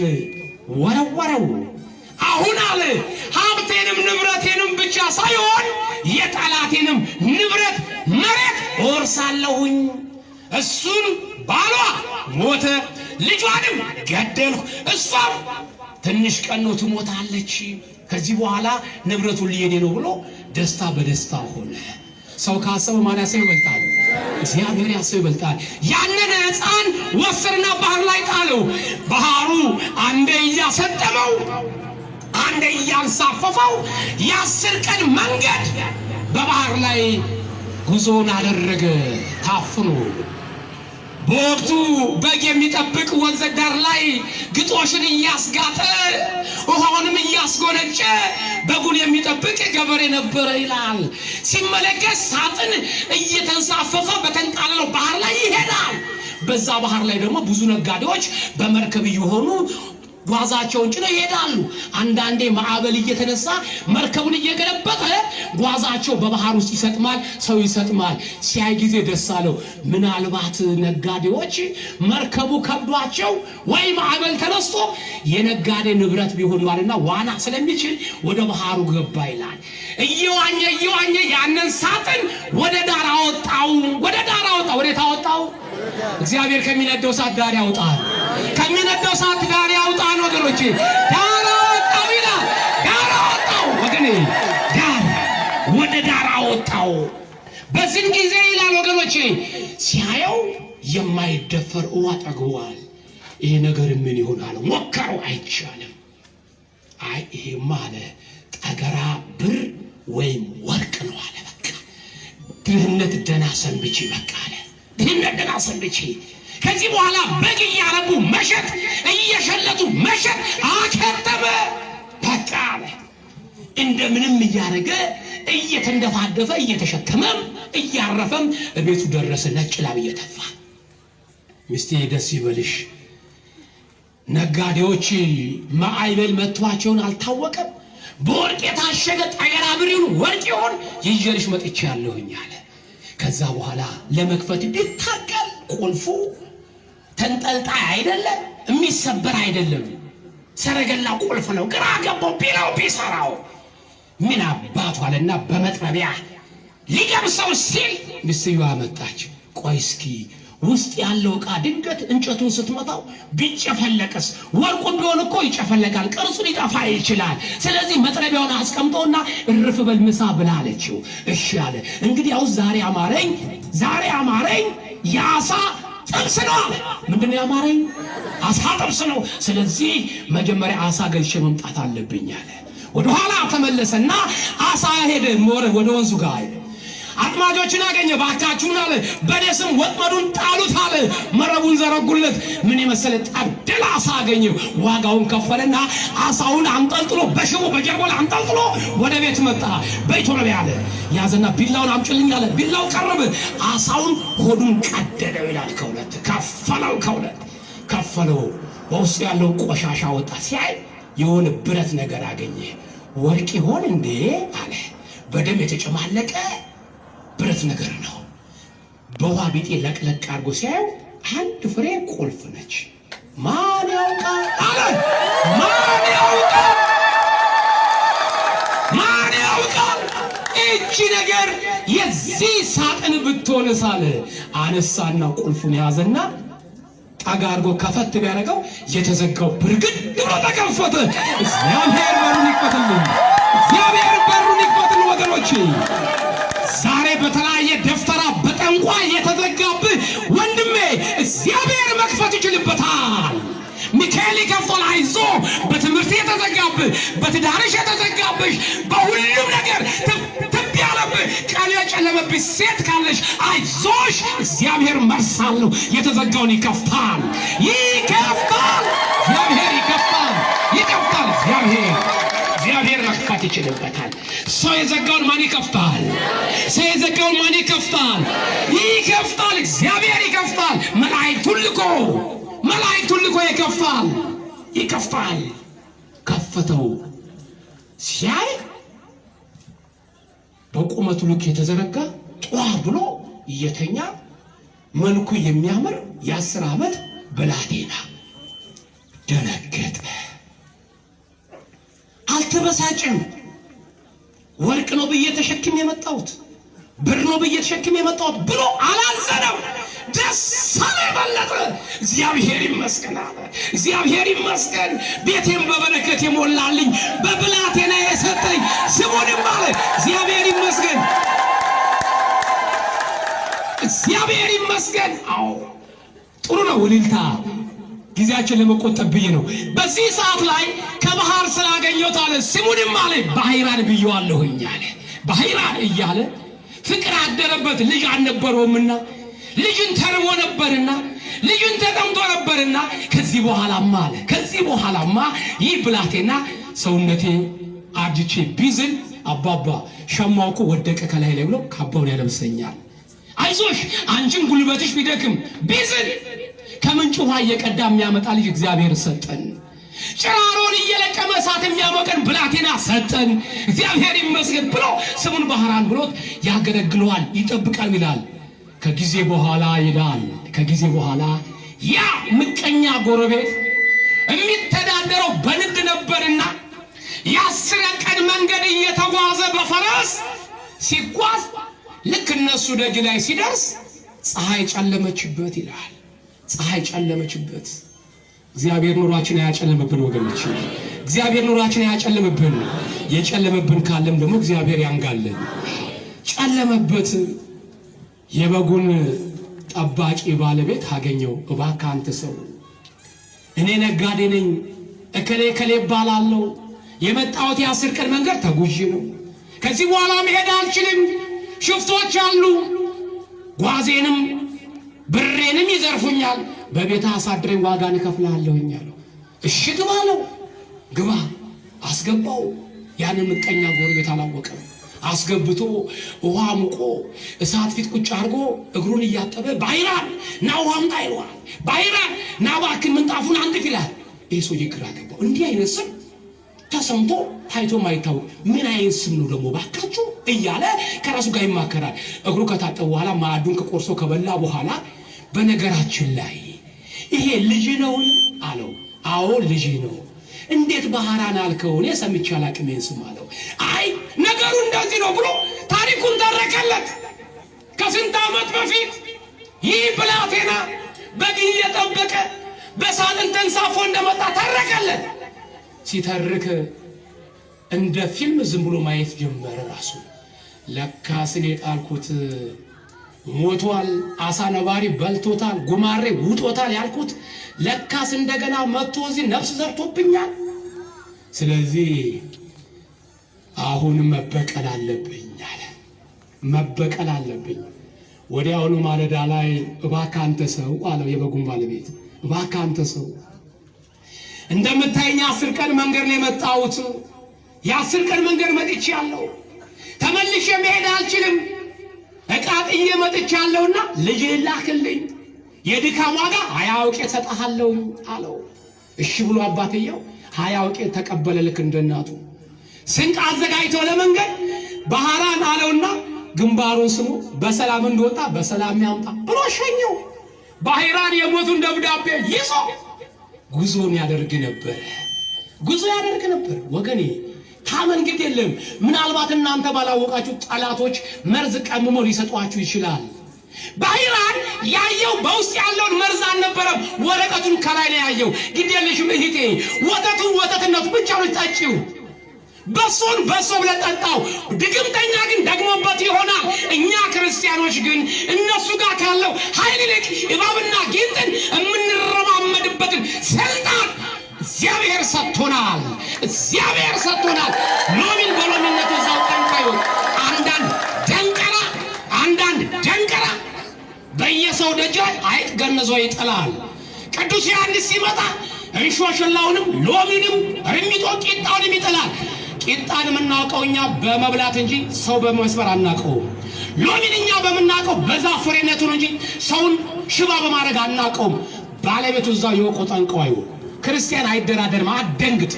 ወረወረው። አሁን አለ ሀብቴንም ንብረቴንም ብቻ ሳይሆን የጠላቴንም ንብረት መሬት እወርሳለሁኝ። እሱን ባሏ ሞተ፣ ልጇንም ገደልኩ። እሷም ትንሽ ቀን ነው ትሞታለች። ከዚህ በኋላ ንብረቱን የኔ ነው ብሎ ደስታ በደስታ ሆነ። ሰው ካሰበ ማን ያሰበ ይበልጣል? እግዚአብሔር ያሰበ ይበልጣል። ያንን ሕፃን ወሰድና ባህር ላይ ጣለው። ባህሩ አንዴ እያሰጠመው አንዴ እያንሳፈፈው የ10 ቀን መንገድ በባህር ላይ ጉዞን አደረገ ታፍኖ። በወቅቱ በግ የሚጠብቅ ወንዝ ዳር ላይ ግጦሽን እያስጋጠ ውሃውንም እያስጎነጨ በጉን የሚጠብቅ ገበሬ ነበረ ይላል። ሲመለከት ሳጥን እየተንሳፈፈ በተንጣለለው ባህር ላይ ይሄዳል። በዛ ባህር ላይ ደግሞ ብዙ ነጋዴዎች በመርከብ እየሆኑ ጓዛቸውን ጭነው ይሄዳሉ። አንዳንዴ ማዕበል እየተነሳ መርከቡን እየገለበጠ ጓዛቸው በባህር ውስጥ ይሰጥማል፣ ሰው ይሰጥማል። ሲያይ ጊዜ ደስ አለው። ምናልባት ነጋዴዎች መርከቡ ከብዷቸው ወይ ማዕበል ተነስቶ የነጋዴ ንብረት ቢሆን አለና ዋና ስለሚችል ወደ ባህሩ ገባ ይላል። እየዋኘ እየዋኘ ያንን ሳጥን ወደ ዳር አወጣው። ወደ ዳር አወጣው። ወዴት አወጣው? እግዚአብሔር ከሚነደው እሳት ዳር ያውጣል። ከሚነደው እሳት ዳር ያውጣል። ወገኖቼ ዳር አወጣው ይላል። ዳር አወጣው ወገኔ፣ ዳር ወደ ዳር አወጣው። በዚህን ጊዜ ይላል ወገኖቼ ሲያየው የማይደፈር ውሃ ጠግቧል። ይሄ ነገር ምን ይሆናል? ሞከረው፣ አይቻልም። አይ ይሄማ አለ ጠገራ ብር ወይም ወርቅ ነው አለ። በቃ ድህነት ደህና ሰንብቼ በቃ አለ። ድህነት ደህና ሰንብቼ ከዚህ በኋላ በግ እያረቡ መሸጥ እየሸለቱ መሸጥ አከተመ። በቃ አለ። እንደምንም እያደረገ እየተንደፋደፈ እየተሸከመም እያረፈም እቤቱ ደረሰ። ነጭ ላብ እየተፋ ሚስቴ ደስ ይበልሽ፣ ነጋዴዎች ማዕበል መጥቷቸውን አልታወቀም። በወርቅ የታሸገ ጠገራ ብር ይሁን ወርቅ ይሁን ይዤልሽ መጥቻለሁኝ አለ። ከዛ በኋላ ለመክፈት ቢታገል ቁልፉ ተንጠልጣይ አይደለም፣ የሚሰበር አይደለም። ሰረገላ ቁልፍ ነው። ግራ ገባው። ቢለው ቢሰራው ምን አባቱ አለና በመጥረቢያ ሊገብሰው ሲል ሚስትየዋ መጣች። ቆይ እስኪ ውስጥ ያለው ዕቃ ድንገት እንጨቱን ስትመታው ቢጨፈለቅስ? ወርቁም ቢሆን እኮ ይጨፈለቃል፣ ቅርጹ ሊጠፋ ይችላል። ስለዚህ መጥረቢያውን አስቀምጠውና እርፍ በል ምሳ ብላ አለችው። እሺ አለ። እንግዲህ አሁን ዛሬ አማረኝ፣ ዛሬ አማረኝ የአሳ ጥብስ ነው አለ። ምንድን ነው ያማረኝ? አሳ ጥብስ ነው። ስለዚህ መጀመሪያ አሳ ገዝቼ መምጣት አለብኝ አለ። ወደኋላ ተመለሰና አሳ ሄደ፣ ወደ ወንዙ ጋር ሄደ። አጥማጆችን አገኘ። ባካችሁን አለ፣ በእኔ ስም ወጥመዱን ጣሉት አለ። መረቡን ዘረጉለት። ምን የመሰለ ጠብደል አሳ አገኘ። ዋጋውን ከፈለና አሳውን አንጠልጥሎ በሽቦ በጀርባው ላይ አንጠልጥሎ ወደ ቤት መጣ። በኢትዮጵያ አለ ያዘና ቢላውን አምጭልኝ አለ። ቢላው ቀረበ። አሳውን ሆዱን ቀደደው ይላል። ከሁለት ከፈለው፣ ከሁለት ከፈለው። በውስጡ ያለው ቆሻሻ ወጣ። ሲያይ የሆነ ብረት ነገር አገኘ። ወርቅ ይሆን እንዴ አለ። በደም የተጨማለቀ ብረት ነገር ነው። በውሃ ቢጤ ለቅለቅ አድርጎ ሲያየው አንድ ፍሬ ቁልፍ ነች። ማን ያውቃል አለ። ማን ያውቃል? ማን ያውቃል? እቺ ነገር የዚህ ሳጥን ብትሆንስ አለ። አነሳና ቁልፉን ያዘና ጠጋ አድርጎ ከፈት ቢያደርገው የተዘጋው ብርግድ ብሎ ተከፈተ። እግዚአብሔር በሩን ይክፈትልን። እግዚአብሔር በሩን ይክፈትልን። ወገኖች። ዛሬ በተለያየ ደፍተራ በጠንቋይ የተዘጋብህ ወንድሜ እግዚአብሔር መክፈት ይችልበታል። ሚካኤል ይከፍቷል። አይዞ በትምህርት የተዘጋብህ፣ በትዳርሽ የተዘጋብሽ፣ በሁሉም ነገር ትብ ያለብህ፣ ቀን የጨለመብሽ ሴት ካለሽ አይዞሽ፣ እግዚአብሔር መልስ አለው። የተዘጋውን ይከፍታል፣ ይከፍታል። እግዚአብሔር ይከፍታል፣ ይከፍታል። እግዚአብሔር መክፈት ይችልበታል። ሰው የዘጋውን ማን ይከፍታል? ሰው የዘጋውን ማን ይከፍታል? ይከፍታል። እግዚአብሔር ይከፍታል። መላእክቱን ልኮ መላእክቱን ልኮ ይከፍታል፣ ይከፍታል። ከፈተው። ሲያይ በቁመቱ ልክ የተዘረጋ ጧ ብሎ እየተኛ መልኩ የሚያምር የ10 ዓመት ብላቴና ደነገጠ። አልተበሳጭም። ወርቅ ነው ብዬ ተሸክም የመጣሁት፣ ብር ነው ብዬ ተሸክም የመጣሁት ብሎ አላዘነም። ደስ አለ የበለጠ። እግዚአብሔር ይመስገን አለ። እግዚአብሔር ይመስገን፣ ቤቴን በበረከት የሞላልኝ፣ በብላቴና የሰጠኝ ስሙንም አለ። እግዚአብሔር ይመስገን፣ እግዚአብሔር ይመስገን። አዎ ጥሩ ነው እልልታ። ጊዜያችን ለመቆጠብ ብዬ ነው። በዚህ ሰዓት ላይ ከባህር ስላገኘሁት አለ ስሙንም አለ ባህራን ብዬዋለሁኝ አለ። ባህራን እያለ ፍቅር አደረበት። ልጅ አልነበረውምና፣ ልጅን ተርቦ ነበርና፣ ልጅን ተጠምቶ ነበርና፣ ከዚህ በኋላማ አለ፣ ከዚህ በኋላማ ይህ ብላቴና ሰውነቴ አርጅቼ ቢዝል አባባ ሸማው እኮ ወደቀ ከላይ ላይ ብሎ ካባውን ያለብሰኛል። አይዞሽ፣ አንቺን ጉልበትሽ ቢደክም ቢዝል ከምንጭ ውሃ እየቀዳ የሚያመጣ ልጅ እግዚአብሔር ሰጠን። ጭራሮን እየለቀመ እሳት የሚያሞቀን ብላቴና ሰጠን። እግዚአብሔር ይመስገን ብሎ ስሙን ባህራን ብሎት ያገለግለዋል፣ ይጠብቃል ይላል። ከጊዜ በኋላ ይላል፣ ከጊዜ በኋላ ያ ምቀኛ ጎረቤት የሚተዳደረው በንግድ ነበርና የ10 ቀን መንገድ እየተጓዘ በፈረስ ሲጓዝ ልክ እነሱ ደጅ ላይ ሲደርስ ፀሐይ ጨለመችበት ይላል። ፀሐይ ጨለመችበት። እግዚአብሔር ኑሯችን አያጨልምብን ወገኖች። እግዚአብሔር ኑሯችን አያጨልምብን። የጨለመብን ካለም ደግሞ እግዚአብሔር ያንጋልን። ጨለመበት። የበጉን ጠባቂ ባለቤት አገኘው። እባክህ አንተ ሰው፣ እኔ ነጋዴ ነኝ፣ እከሌ እከሌ እባላለሁ። የመጣሁት የ10 ቀን መንገድ ተጉዤ ነው። ከዚህ በኋላ መሄድ አልችልም። ሽፍቶች አሉ፣ ጓዜንም ብሬንም ይዘርፉኛል። በቤት አሳድረኝ፣ ዋጋን እከፍልሃለሁኝ አለው። እሺ ግባ አለው። ግባ አስገባው። ያንን ምቀኛ ጎረቤት አላወቀም። አስገብቶ ውሃ ሙቆ እሳት ፊት ቁጭ አድርጎ እግሩን እያጠበ ባይራን ና ውሃ አምጣ ይለዋል። ባይራን ና እባክህን ምንጣፉን አንጥፍ ይላል። ይህ ሰውዬ ግራ ገባው። እንዲህ አይነት ስም ተሰምቶ ታይቶ ማይታወቅ ምን አይነት ስም ነው ደግሞ ባካችሁ እያለ ከራሱ ጋር ይማከራል። እግሩ ከታጠበ በኋላ፣ ማዕዱን ከቆርሶ ከበላ በኋላ፣ በነገራችን ላይ ይሄ ልጅ ነውን አለው። አዎ ልጅ ነው። እንዴት ባህራን አልከው? እኔ ሰምቼ አላቅም ይሄን ስም አለው። አይ ነገሩ እንደዚህ ነው ብሎ ታሪኩን ተረከለት። ከስንት ዓመት በፊት ይህ ብላቴና በግ እየጠበቀ በሳጥን ተንሳፎ እንደመጣ ተረከለት። ሲተርክ እንደ ፊልም ዝም ብሎ ማየት ጀመረ ራሱ። ለካስ እኔ ጣልኩት ሞቷል፣ አሳ ነባሪ በልቶታል፣ ጉማሬ ውጦታል ያልኩት ለካስ እንደገና መጥቶ እዚህ ነፍስ ዘርቶብኛል። ስለዚህ አሁን መበቀል አለብኝ አለ። መበቀል አለብኝ። ወዲያውኑ ማለዳ ላይ እባክህ አንተ ሰው አለው፣ የበጉን ባለቤት፣ እባክህ አንተ ሰው፣ እንደምታየኝ 10 ቀን መንገድ ነው የመጣሁት። የ10 ቀን መንገድ መጥቻለሁ። ተመልሼ መሄድ አልችልም። ዕቃ ጥዬ መጥቻለሁና ልጅህን ላክልኝ፣ የድካም ዋጋ 20 ወቄት እሰጥሃለሁኝ አለው። እሺ ብሎ አባትየው 20 ወቄት ተቀበለ። ልክ እንደ እናቱ ስንቅ አዘጋጅቶ ለመንገድ ባህራን አለውና ግንባሩን ስሞ በሰላም እንደወጣ በሰላም ያምጣ ብሎ ሸኘው። ባህራን የሞቱን ደብዳቤ ይዞ ጉዞን ያደርግ ነበር። ጉዞ ያደርግ ነበር። ወገኔ ታመን ግድ የለም። ምናልባት እናንተ ባላወቃችሁ ጠላቶች መርዝ ቀምሞ ሊሰጧችሁ ይችላል። ባህራን ያየው በውስጥ ያለውን መርዝ አልነበረም። ወረቀቱን ከላይ ነው ያየው። ግድ የለሽም እህቴ፣ ወተቱን ወተትነቱ ብቻ ነው ጠጪው። በሶን በሶ ብለህ ጠጣው። ድግምተኛ ግን ደግሞበት ይሆናል። እኛ ክርስቲያኖች ግን እነሱ ጋር ካለው ኃይል ይልቅ እባብና ጊንጥን የምንረማመድበትን ስልጣን እግዚአብሔር ሰጥቶናል። እግዚአብሔር ሰጥቶናል። ሎሚን በሎሚነቱ እዛው ጠንቃዩ። አንዳንድ ደንቀራ አንዳንድ ደንቀራ በየሰው ደጅ ላይ አይጥ ገንዞ ይጥላል። ቅዱስ ዮሐንስ ሲመጣ እንሾሽላውንም ሎሚንም ርሚጦ ቂጣውንም ይጥላል። ቂጣን የምናውቀው እኛ በመብላት እንጂ ሰው በመስበር አናውቀውም። ሎሚን እኛ በምናውቀው በዛፍ ፍሬነቱ ነው እንጂ ሰውን ሽባ በማድረግ አናውቀውም። ባለቤቱ እዛው የወቆ ጠንቀው ክርስቲያን አይደራደርም። አደንግጥ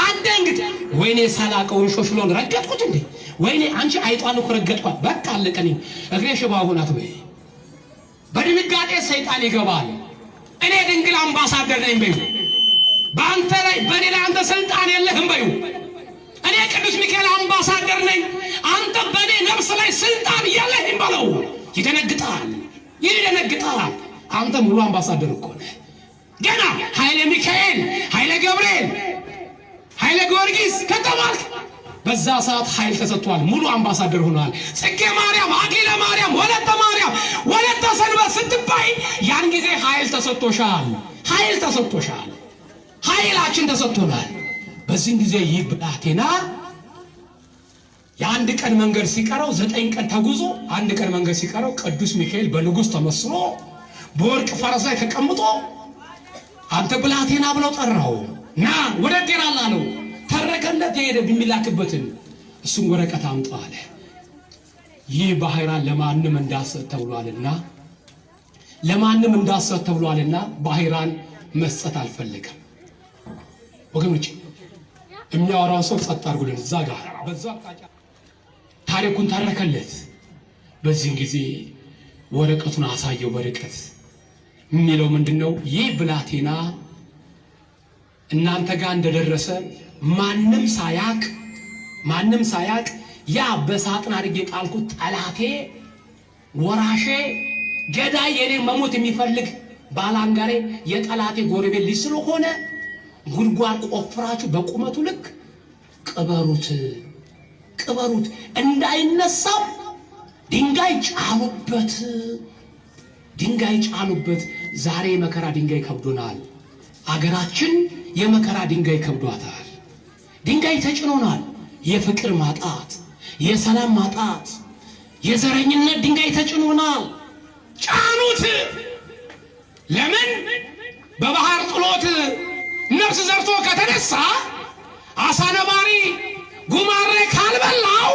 አደንግጥ። ወይኔ ሳላቀው እንሾሽሎን ረገጥኩት እንዴ! ወይኔ አንቺ አይጧን እኮ ረገጥኳት። በቃ አለቀ። እኔ እግሬ ሽባ ሆናት በይ። በድንጋጤ ሰይጣን ይገባል። እኔ ድንግል አምባሳደር ነኝ በዩ። በአንተ ላይ በእኔ ላይ አንተ ስልጣን የለህም በዩ። እኔ ቅዱስ ሚካኤል አምባሳደር ነኝ፣ አንተ በእኔ ነፍስ ላይ ስልጣን የለህም በለው። ይደነግጣል፣ ይደነግጣል። አንተ ሙሉ አምባሳደር እኮ ነህ። ገና ኃይለ ሚካኤል፣ ኃይለ ገብርኤል፣ ኃይለ ጊዮርጊስ ከተባልክ በዛ ሰዓት ኃይል ተሰጥቷል። ሙሉ አምባሳደር ሆኗል። ጽጌ ማርያም፣ አክሊለ ማርያም፣ ወለተ ማርያም፣ ወለተ ሰንበት ስትባይ ያን ጊዜ ኃይል ተሰጥቶሻል። ኃይል ተሰጥቶሻል። ኃይላችን ተሰጥቶናል። በዚህን ጊዜ ይህ ብላቴና የአንድ ቀን መንገድ ሲቀረው 9 ቀን ተጉዞ አንድ ቀን መንገድ ሲቀረው ቅዱስ ሚካኤል በንጉሥ ተመስሎ በወርቅ ፈረስ ላይ ተቀምጦ አንተ ብላቴና ብለው ጠራው። ና ወደ ጤራላ አለው። ተረከለት የሄደ የሚላክበትን እሱም ወረቀት አምጣ አለ። ይህ ባህራን ለማንም እንዳሰጥ ተብሏልና ለማንም እንዳሰጥ ተብሏልና ባህራን መስጠት አልፈለገም። ወገኖች የሚያወራውን ሰው ጸጥ አድርጉልን። እዛ ጋር በዛ አቅጣጫ ታሪኩን ተረከለት። በዚህን ጊዜ ወረቀቱን አሳየው በርቀት የሚለው ምንድነው? ይህ ብላቴና እናንተ ጋር እንደደረሰ ማንም ሳያቅ ማንም ሳያቅ ያ በሳጥን አድርጌ ጣልኩት ጠላቴ ወራሼ ገዳይ የኔ መሞት የሚፈልግ ባላንጋሬ የጠላቴ ጎረቤት ልጅ ስለሆነ ጉድጓድ ቆፍራችሁ በቁመቱ ልክ ቅበሩት፣ ቅበሩት፣ እንዳይነሳው ድንጋይ ጫኑበት፣ ድንጋይ ጫኑበት። ዛሬ የመከራ ድንጋይ ከብዶናል። አገራችን የመከራ ድንጋይ ከብዷታል። ድንጋይ ተጭኖናል። የፍቅር ማጣት፣ የሰላም ማጣት፣ የዘረኝነት ድንጋይ ተጭኖናል። ጫኑት። ለምን በባህር ጥሎት ነፍስ ዘርቶ ከተነሳ አሳ ነባሪ ጉማሬ ካልበላው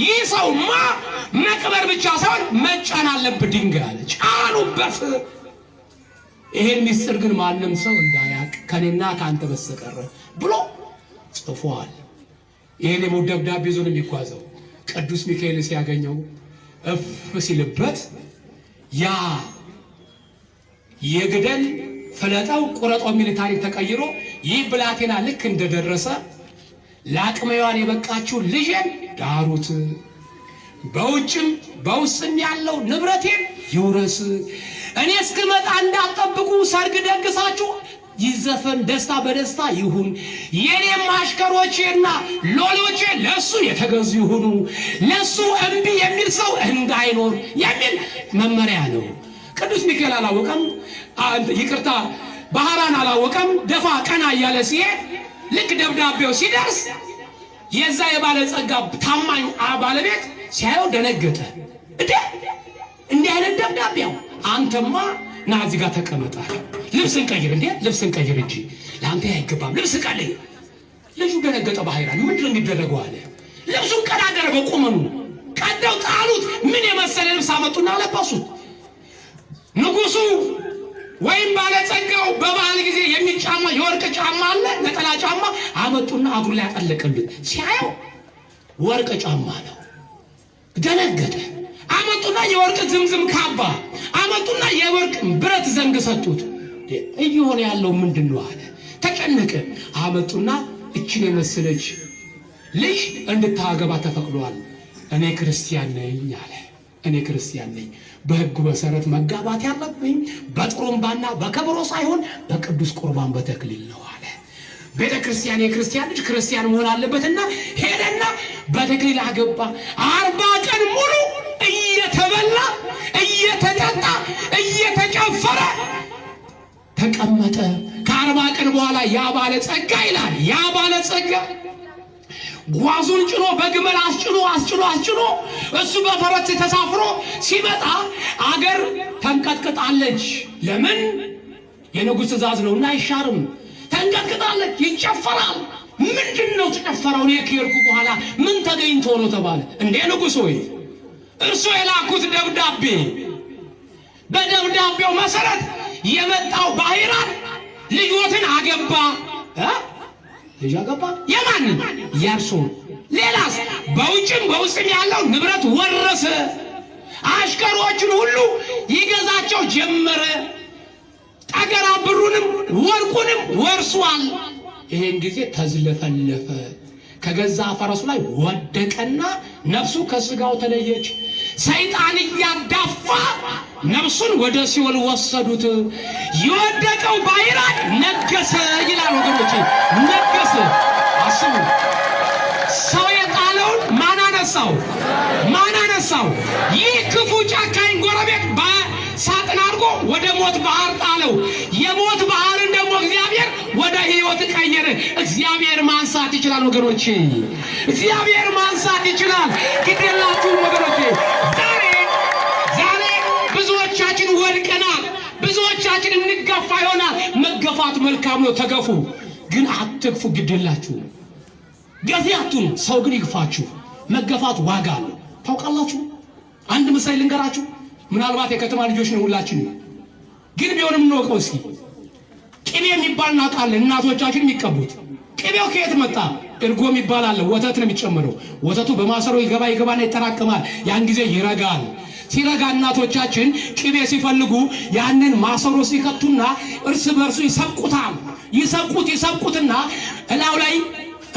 ይህ ሰውማ መቅበር ብቻ ሳይሆን መጫን አለብህ ድንጋይ አለ። ጫኑበት። ይሄን ምስጢር ግን ማንም ሰው እንዳያቅ ከኔና ከአንተ በስተቀር ብሎ ጽፏል። ይሄን የሞት ደብዳቤ ይዞ ነው የሚጓዘው። ቅዱስ ሚካኤል ሲያገኘው እፍ ሲልበት ያ የግደል ፍለጠው ቁረጠው የሚል ታሪክ ተቀይሮ ይህ ብላቴና ልክ እንደደረሰ ለአቅመ ሔዋን የበቃችው ልጄን ዳሩት፣ በውጭም በውስጥም ያለው ንብረቴን ይውረስ። እኔ እስክመጣ እንዳትጠብቁ፣ ሰርግ ደግሳችሁ ይዘፈን፣ ደስታ በደስታ ይሁን። የኔም አሽከሮቼና ሎሎቼ ለሱ የተገዙ ይሁኑ፣ ለሱ እምቢ የሚል ሰው እንዳይኖር የሚል መመሪያ ነው። ቅዱስ ሚካኤል አላወቀም፣ ይቅርታ ባህራን አላወቀም። ደፋ ቀና እያለ ሲሄድ ልክ ደብዳቤው ሲደርስ የዛ የባለጸጋ ታማኝ ባለቤት ሲያየው ደነገጠ። እንዴ እንዲህ አይነት ደብዳቤው! አንተማ ና እዚህ ጋር ተቀመጣ፣ ልብስን ቀይር። እንዴ ልብስን ቀይር እንጂ ለአንተ አይገባም፣ ልብስ ቀይር። ልጁ ደነገጠ። ባህራን ምንድን ነው የሚደረገው አለ። ልብሱን ቀዳደረ፣ በቁመኑ ቀደው ጣሉት። ምን የመሰለ ልብስ አመጡና አለበሱት። ንጉሱ ወይም ባለጸጋው በበዓል ጊዜ የሚጫማ የወርቅ ጫማ አለ፣ ነጠላ ጫማ አመጡና እግሩ ላይ አጠለቀሉት። ሲያየው ወርቅ ጫማ ነው፣ ደነገጠ። አመጡና የወርቅ ዝምዝም ካባ አመጡና የወርቅ ብረት ዘንግ ሰጡት። እየሆነ ያለው ምንድን ነው አለ፣ ተጨነቀ። አመጡና እችን የመሰለች ልጅ እንድታገባ ተፈቅዷል። እኔ ክርስቲያን ነኝ አለ። እኔ ክርስቲያን ነኝ። በሕጉ መሰረት መጋባት ያለብኝ በጥሩምባና በከበሮ ሳይሆን በቅዱስ ቁርባን በተክሊል ነው አለ። ቤተ ክርስቲያን የክርስቲያን ልጅ ክርስቲያን መሆን አለበትና ሄደና በተክሊል አገባ። 40 ቀን ሙሉ እየተበላ እየተጠጣ እየተጨፈረ ተቀመጠ። ከ40 ቀን በኋላ ያ ባለ ጸጋ ይላል፣ ያ ባለ ጸጋ ጓዙን ጭኖ በግመል አስጭኖ አስጭኖ አስጭኖ እሱ በፈረስ ተሳፍሮ ሲመጣ አገር ተንቀጥቅጣለች። ለምን? የንጉሥ ትእዛዝ ነውና አይሻርም። ተንቀጥቅጣለች፣ ይጨፈራል። ምንድን ነው ተጨፈረው? እኔ ከሄድኩ በኋላ ምን ተገኝቶ ነው ተባለ። እንዴ ንጉሥ ሆይ፣ እርሶ የላኩት ደብዳቤ፣ በደብዳቤው መሰረት የመጣው ባህራን ልጆትን አገባ። ልጅ አገባ። የማንን? የእርሱን። ሌላስ? በውጭም በውስጥም ያለው ንብረት ወረሰ። አሽከሮችን ሁሉ ይገዛቸው ጀመረ። ጠገራ ብሩንም ወርቁንም ወርሷል። ይሄን ጊዜ ተዝለፈለፈ። ከገዛ ፈረሱ ላይ ወደቀና ነፍሱ ከስጋው ተለየች። ሰይጣን እያዳፋ ነፍሱን ወደ ሲኦል ወሰዱት። የወደቀው ባይራቅ ነገሰ ይላል ወገኖቼ፣ ነገሰ። አስቡ። ሰው የጣለውን ማን አነሳው? ማን አነሳው? ይህ ክፉ ጨካኝ ጎረቤት በሳጥን አድርጎ ወደ ሞት ባህር ጣለው። የሞት ባህርን ደግሞ እግዚአብሔር ወደ ሕይወት ቀየረ። እግዚአብሔር ማንሳት ይችላል ወገኖቼ፣ እግዚአብሔር ማንሳት ይችላል። ግድ የላችሁም ወገኖቼ። ዛሬ ዛሬ ብዙዎቻችን ወድቀናል። ብዙዎቻችን እንገፋ ይሆናል። መገፋት መልካም ነው፣ ተገፉ፣ ግን አትግፉ። ግድ የላችሁም። ገፊ አትሁኑ፣ ሰው ግን ይግፋችሁ። መገፋት ዋጋ አለው። ታውቃላችሁ። አንድ ምሳሌ ልንገራችሁ። ምናልባት የከተማ ልጆች ነው ሁላችን፣ ግን ቢሆንም እንወቀው እስኪ። ቅቤ የሚባል እናውቃለን፣ እናቶቻችን የሚቀቡት ቅቤው ከየት መጣ? እርጎ የሚባል አለ። ወተት ነው የሚጨመረው። ወተቱ በማሰሮ ይገባ ይገባና ይጠራቀማል። ያን ጊዜ ይረጋል። ሲረጋ እናቶቻችን ቅቤ ሲፈልጉ ያንን ማሰሮ ሲከቱና እርስ በርሱ ይሰብቁታል። ይሰብቁት ይሰብቁትና እላው ላይ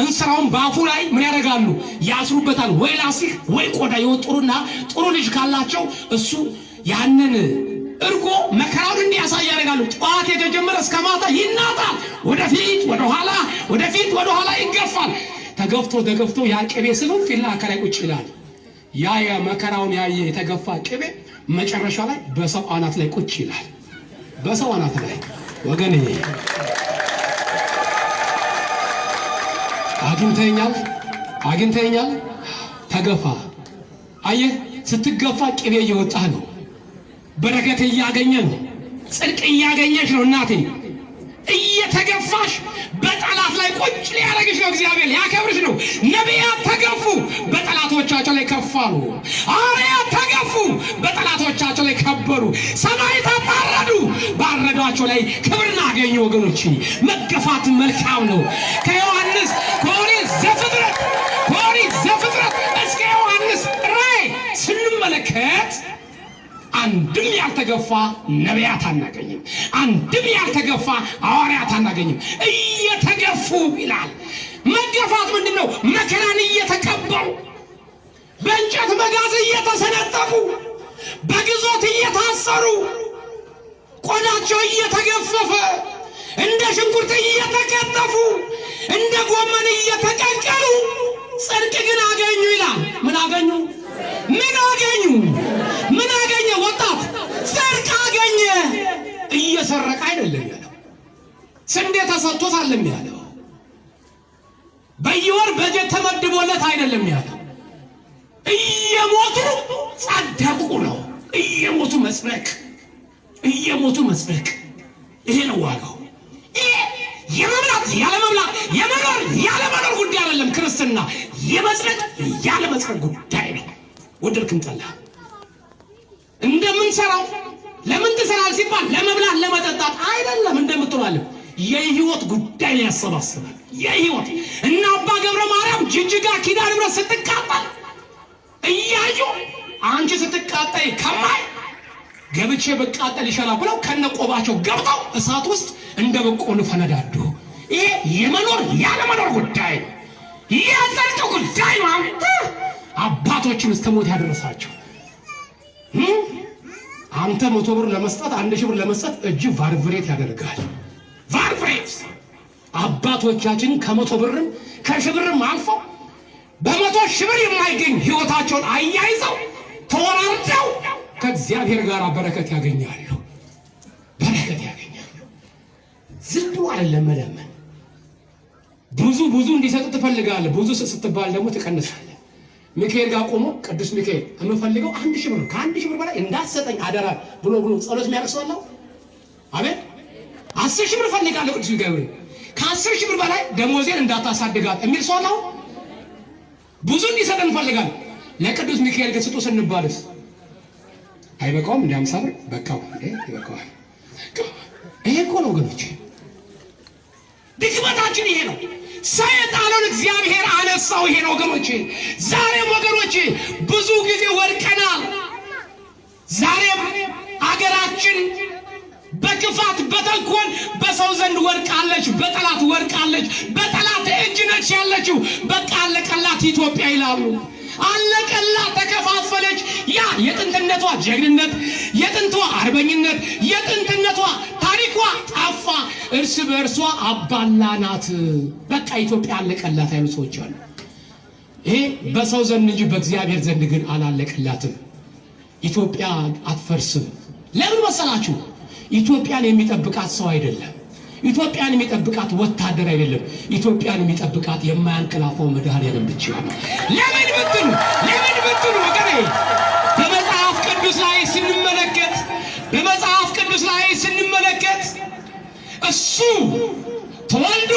እንስራውን በአፉ ላይ ምን ያደርጋሉ? ያስሩበታል። ወይ ላስቲክ ወይ ቆዳ ይወጥሩና ጥሩ ልጅ ካላቸው እሱ ያንን እርጎ መከራውን እንዲያሳይ ያደርጋሉ። ጠዋት የተጀመረ እስከ ማታ ይናጣል። ወደፊት ወደኋላ፣ ወደፊት ወደኋላ ይገፋል። ተገፍቶ ተገፍቶ ያ ቅቤ ስፍፍ ይልና ከላይ ቁጭ ይላል። ያ የመከራውን ያየ የተገፋ ቅቤ መጨረሻ ላይ በሰው አናት ላይ ቁጭ ይላል። በሰው አናት ላይ። ወገኔ፣ አግኝተኛል፣ አግኝተኛል። ተገፋ። አየህ፣ ስትገፋ ቅቤ እየወጣህ ነው። በረከት እያገኘ ነው። ጽድቅ እያገኘሽ ነው። እናቴ፣ እየተገፋሽ በጠላት ላይ ቁጭ ሊያደርግሽ ነው። እግዚአብሔር ሊያከብርሽ ነው። ነቢያት ተገፉ፣ በጠላቶቻቸው ላይ ከፍ አሉ። ሐዋርያት ተገፉ፣ በጠላቶቻቸው ላይ ከበሩ። ሰማዕታት ታረዱ፣ ባረዷቸው ላይ ክብርን አገኙ። ወገኖች፣ መገፋት መልካም ነው። ከዮሐንስ ከኦሪት ዘፍጥረት እስከ ዮሐንስ ራእይ ስንመለከት አንድም ያልተገፋ ነቢያት አናገኝም። አንድም ያልተገፋ ሐዋርያት አናገኝም። እየተገፉ ይላል። መገፋት ምንድን ነው? መከራን እየተቀበሉ፣ በእንጨት መጋዝ እየተሰነጠቁ፣ በግዞት እየታሰሩ፣ ቆዳቸው እየተገፈፈ፣ እንደ ሽንኩርት እየተከተፉ፣ እንደ ጎመን እየተቀቀሉ ጽድቅ ግን አገኙ ይላል። ምን አገኙ? ምን አገኙ? ምን አገኘ? ወጣት ጽድቅ አገኘ። እየሰረቀ አይደለም ያለው። ስንዴ ተሰጥቶት አይደለም ያለው። በየወር በጀት ተመድቦለት አይደለም ያለው። እየሞቱ ጸደቁ ነው። እየሞቱ መጽደቅ፣ እየሞቱ መጽደቅ። ይሄ ነው ዋጋው። ይሄ የመብላት ያለመብላት፣ የመኖር ያለመኖር ጉዳይ አይደለም። ክርስትና የመጽደቅ ያለመጽደቅ ጉዳይ ነው። ወደድክም ጠላ እንደምንሰራው ለምን ትሰራል ሲባል ለመብላት ለመጠጣት አይደለም እንደምትሏለን። የህይወት ጉዳይ ነው ያሰባስባል። የህይወት እና አባ ገብረ ማርያም ጅጅጋ ኪዳነ ምሕረት ስትቃጠል እያዩ አንቺ ስትቃጠይ ከማይ ገብቼ ብቃጠል ይሻላል ብለው ከነቆባቸው ገብተው እሳት ውስጥ እንደ በቆሎ ፈነዳዱ። ይሄ የመኖር ያለመኖር ጉዳይ ነው። የጽድቅ ጉዳይ ነው። አንተ አባቶችን እስከ ሞት ያደረሳቸው፣ አንተ 100 ብር ለመስጠት፣ 1000 ብር ለመስጠት እጅ vibrate ያደርጋል። Vibrate። አባቶቻችን ከ100 ብርም ከ1,000 ብርም አልፈው በ100,000 ብር የማይገኝ ሕይወታቸውን አያይዘው ተወራርደው ከእግዚአብሔር ጋር በረከት ያገኛሉ። በረከት ያገኛሉ። ዝም ብሎ አይደለም መለመን። ብዙ ብዙ እንዲሰጥ ትፈልጋለህ። ብዙ ስትባል ደግሞ ትቀንሳለህ። ሚካኤል ጋር ቆሞ ቅዱስ ሚካኤል የምፈልገው 1,000 ብር ነው፣ ከ1,000 ብር በላይ እንዳትሰጠኝ አደራ ብሎ ብሎ ጸሎት የሚያደርግ ሰው አለው? አቤት 10,000 ብር እፈልጋለሁ ቅዱስ ሚካኤል ከ10,000 ብር በላይ ደሞዜን እንዳታሳድጋት የሚል ሰው አለው? ብዙ እንዲሰጠን እንፈልጋለን። ለቅዱስ ሚካኤል ግን ስጡ ስንባልስ አይበቃውም? እንደ 50 ብር በቃው እንዴ ይበቃዋል። ይሄ እኮ ነው ወገኖች፣ ድክመታችን ይሄ ነው። ሰው የጣለውን እግዚአብሔር አነሳው። ይሄ ነው ወገኖቼ። ዛሬም ወገኖቼ ብዙ ጊዜ ወድቀናል። ዛሬም አገራችን በክፋት በተንኮል በሰው ዘንድ ወድቃለች፣ በጠላት ወድቃለች፣ በጠላት እጅ ነች ያለችው። በቃ አለቀላት ኢትዮጵያ ይላሉ። አለቀላት፣ ተከፋፈለች። ያ የጥንትነቷ ጀግንነት፣ የጥንቷ አርበኝነት፣ የጥንትነቷ ታሪኳ ጠፋ። እርስ በእርሷ አባላናት። በቃ ኢትዮጵያ አለቀላት ያሉ ሰዎች አሉ። ይሄ በሰው ዘንድ እንጂ በእግዚአብሔር ዘንድ ግን አላለቀላትም። ኢትዮጵያ አትፈርስም። ለምን መሰላችሁ? ኢትዮጵያን የሚጠብቃት ሰው አይደለም። ኢትዮጵያን የሚጠብቃት ወታደር አይደለም። ኢትዮጵያን የሚጠብቃት የማያንቀላፋው መድኃኔዓለም ብቻ ነው። ለምን ብትሉ ወገኔ በመጽሐፍ ቅዱስ ላይ ስንመለከት በመጽሐፍ ቅዱስ ላይ ስንመለከት እሱ ተወልዶ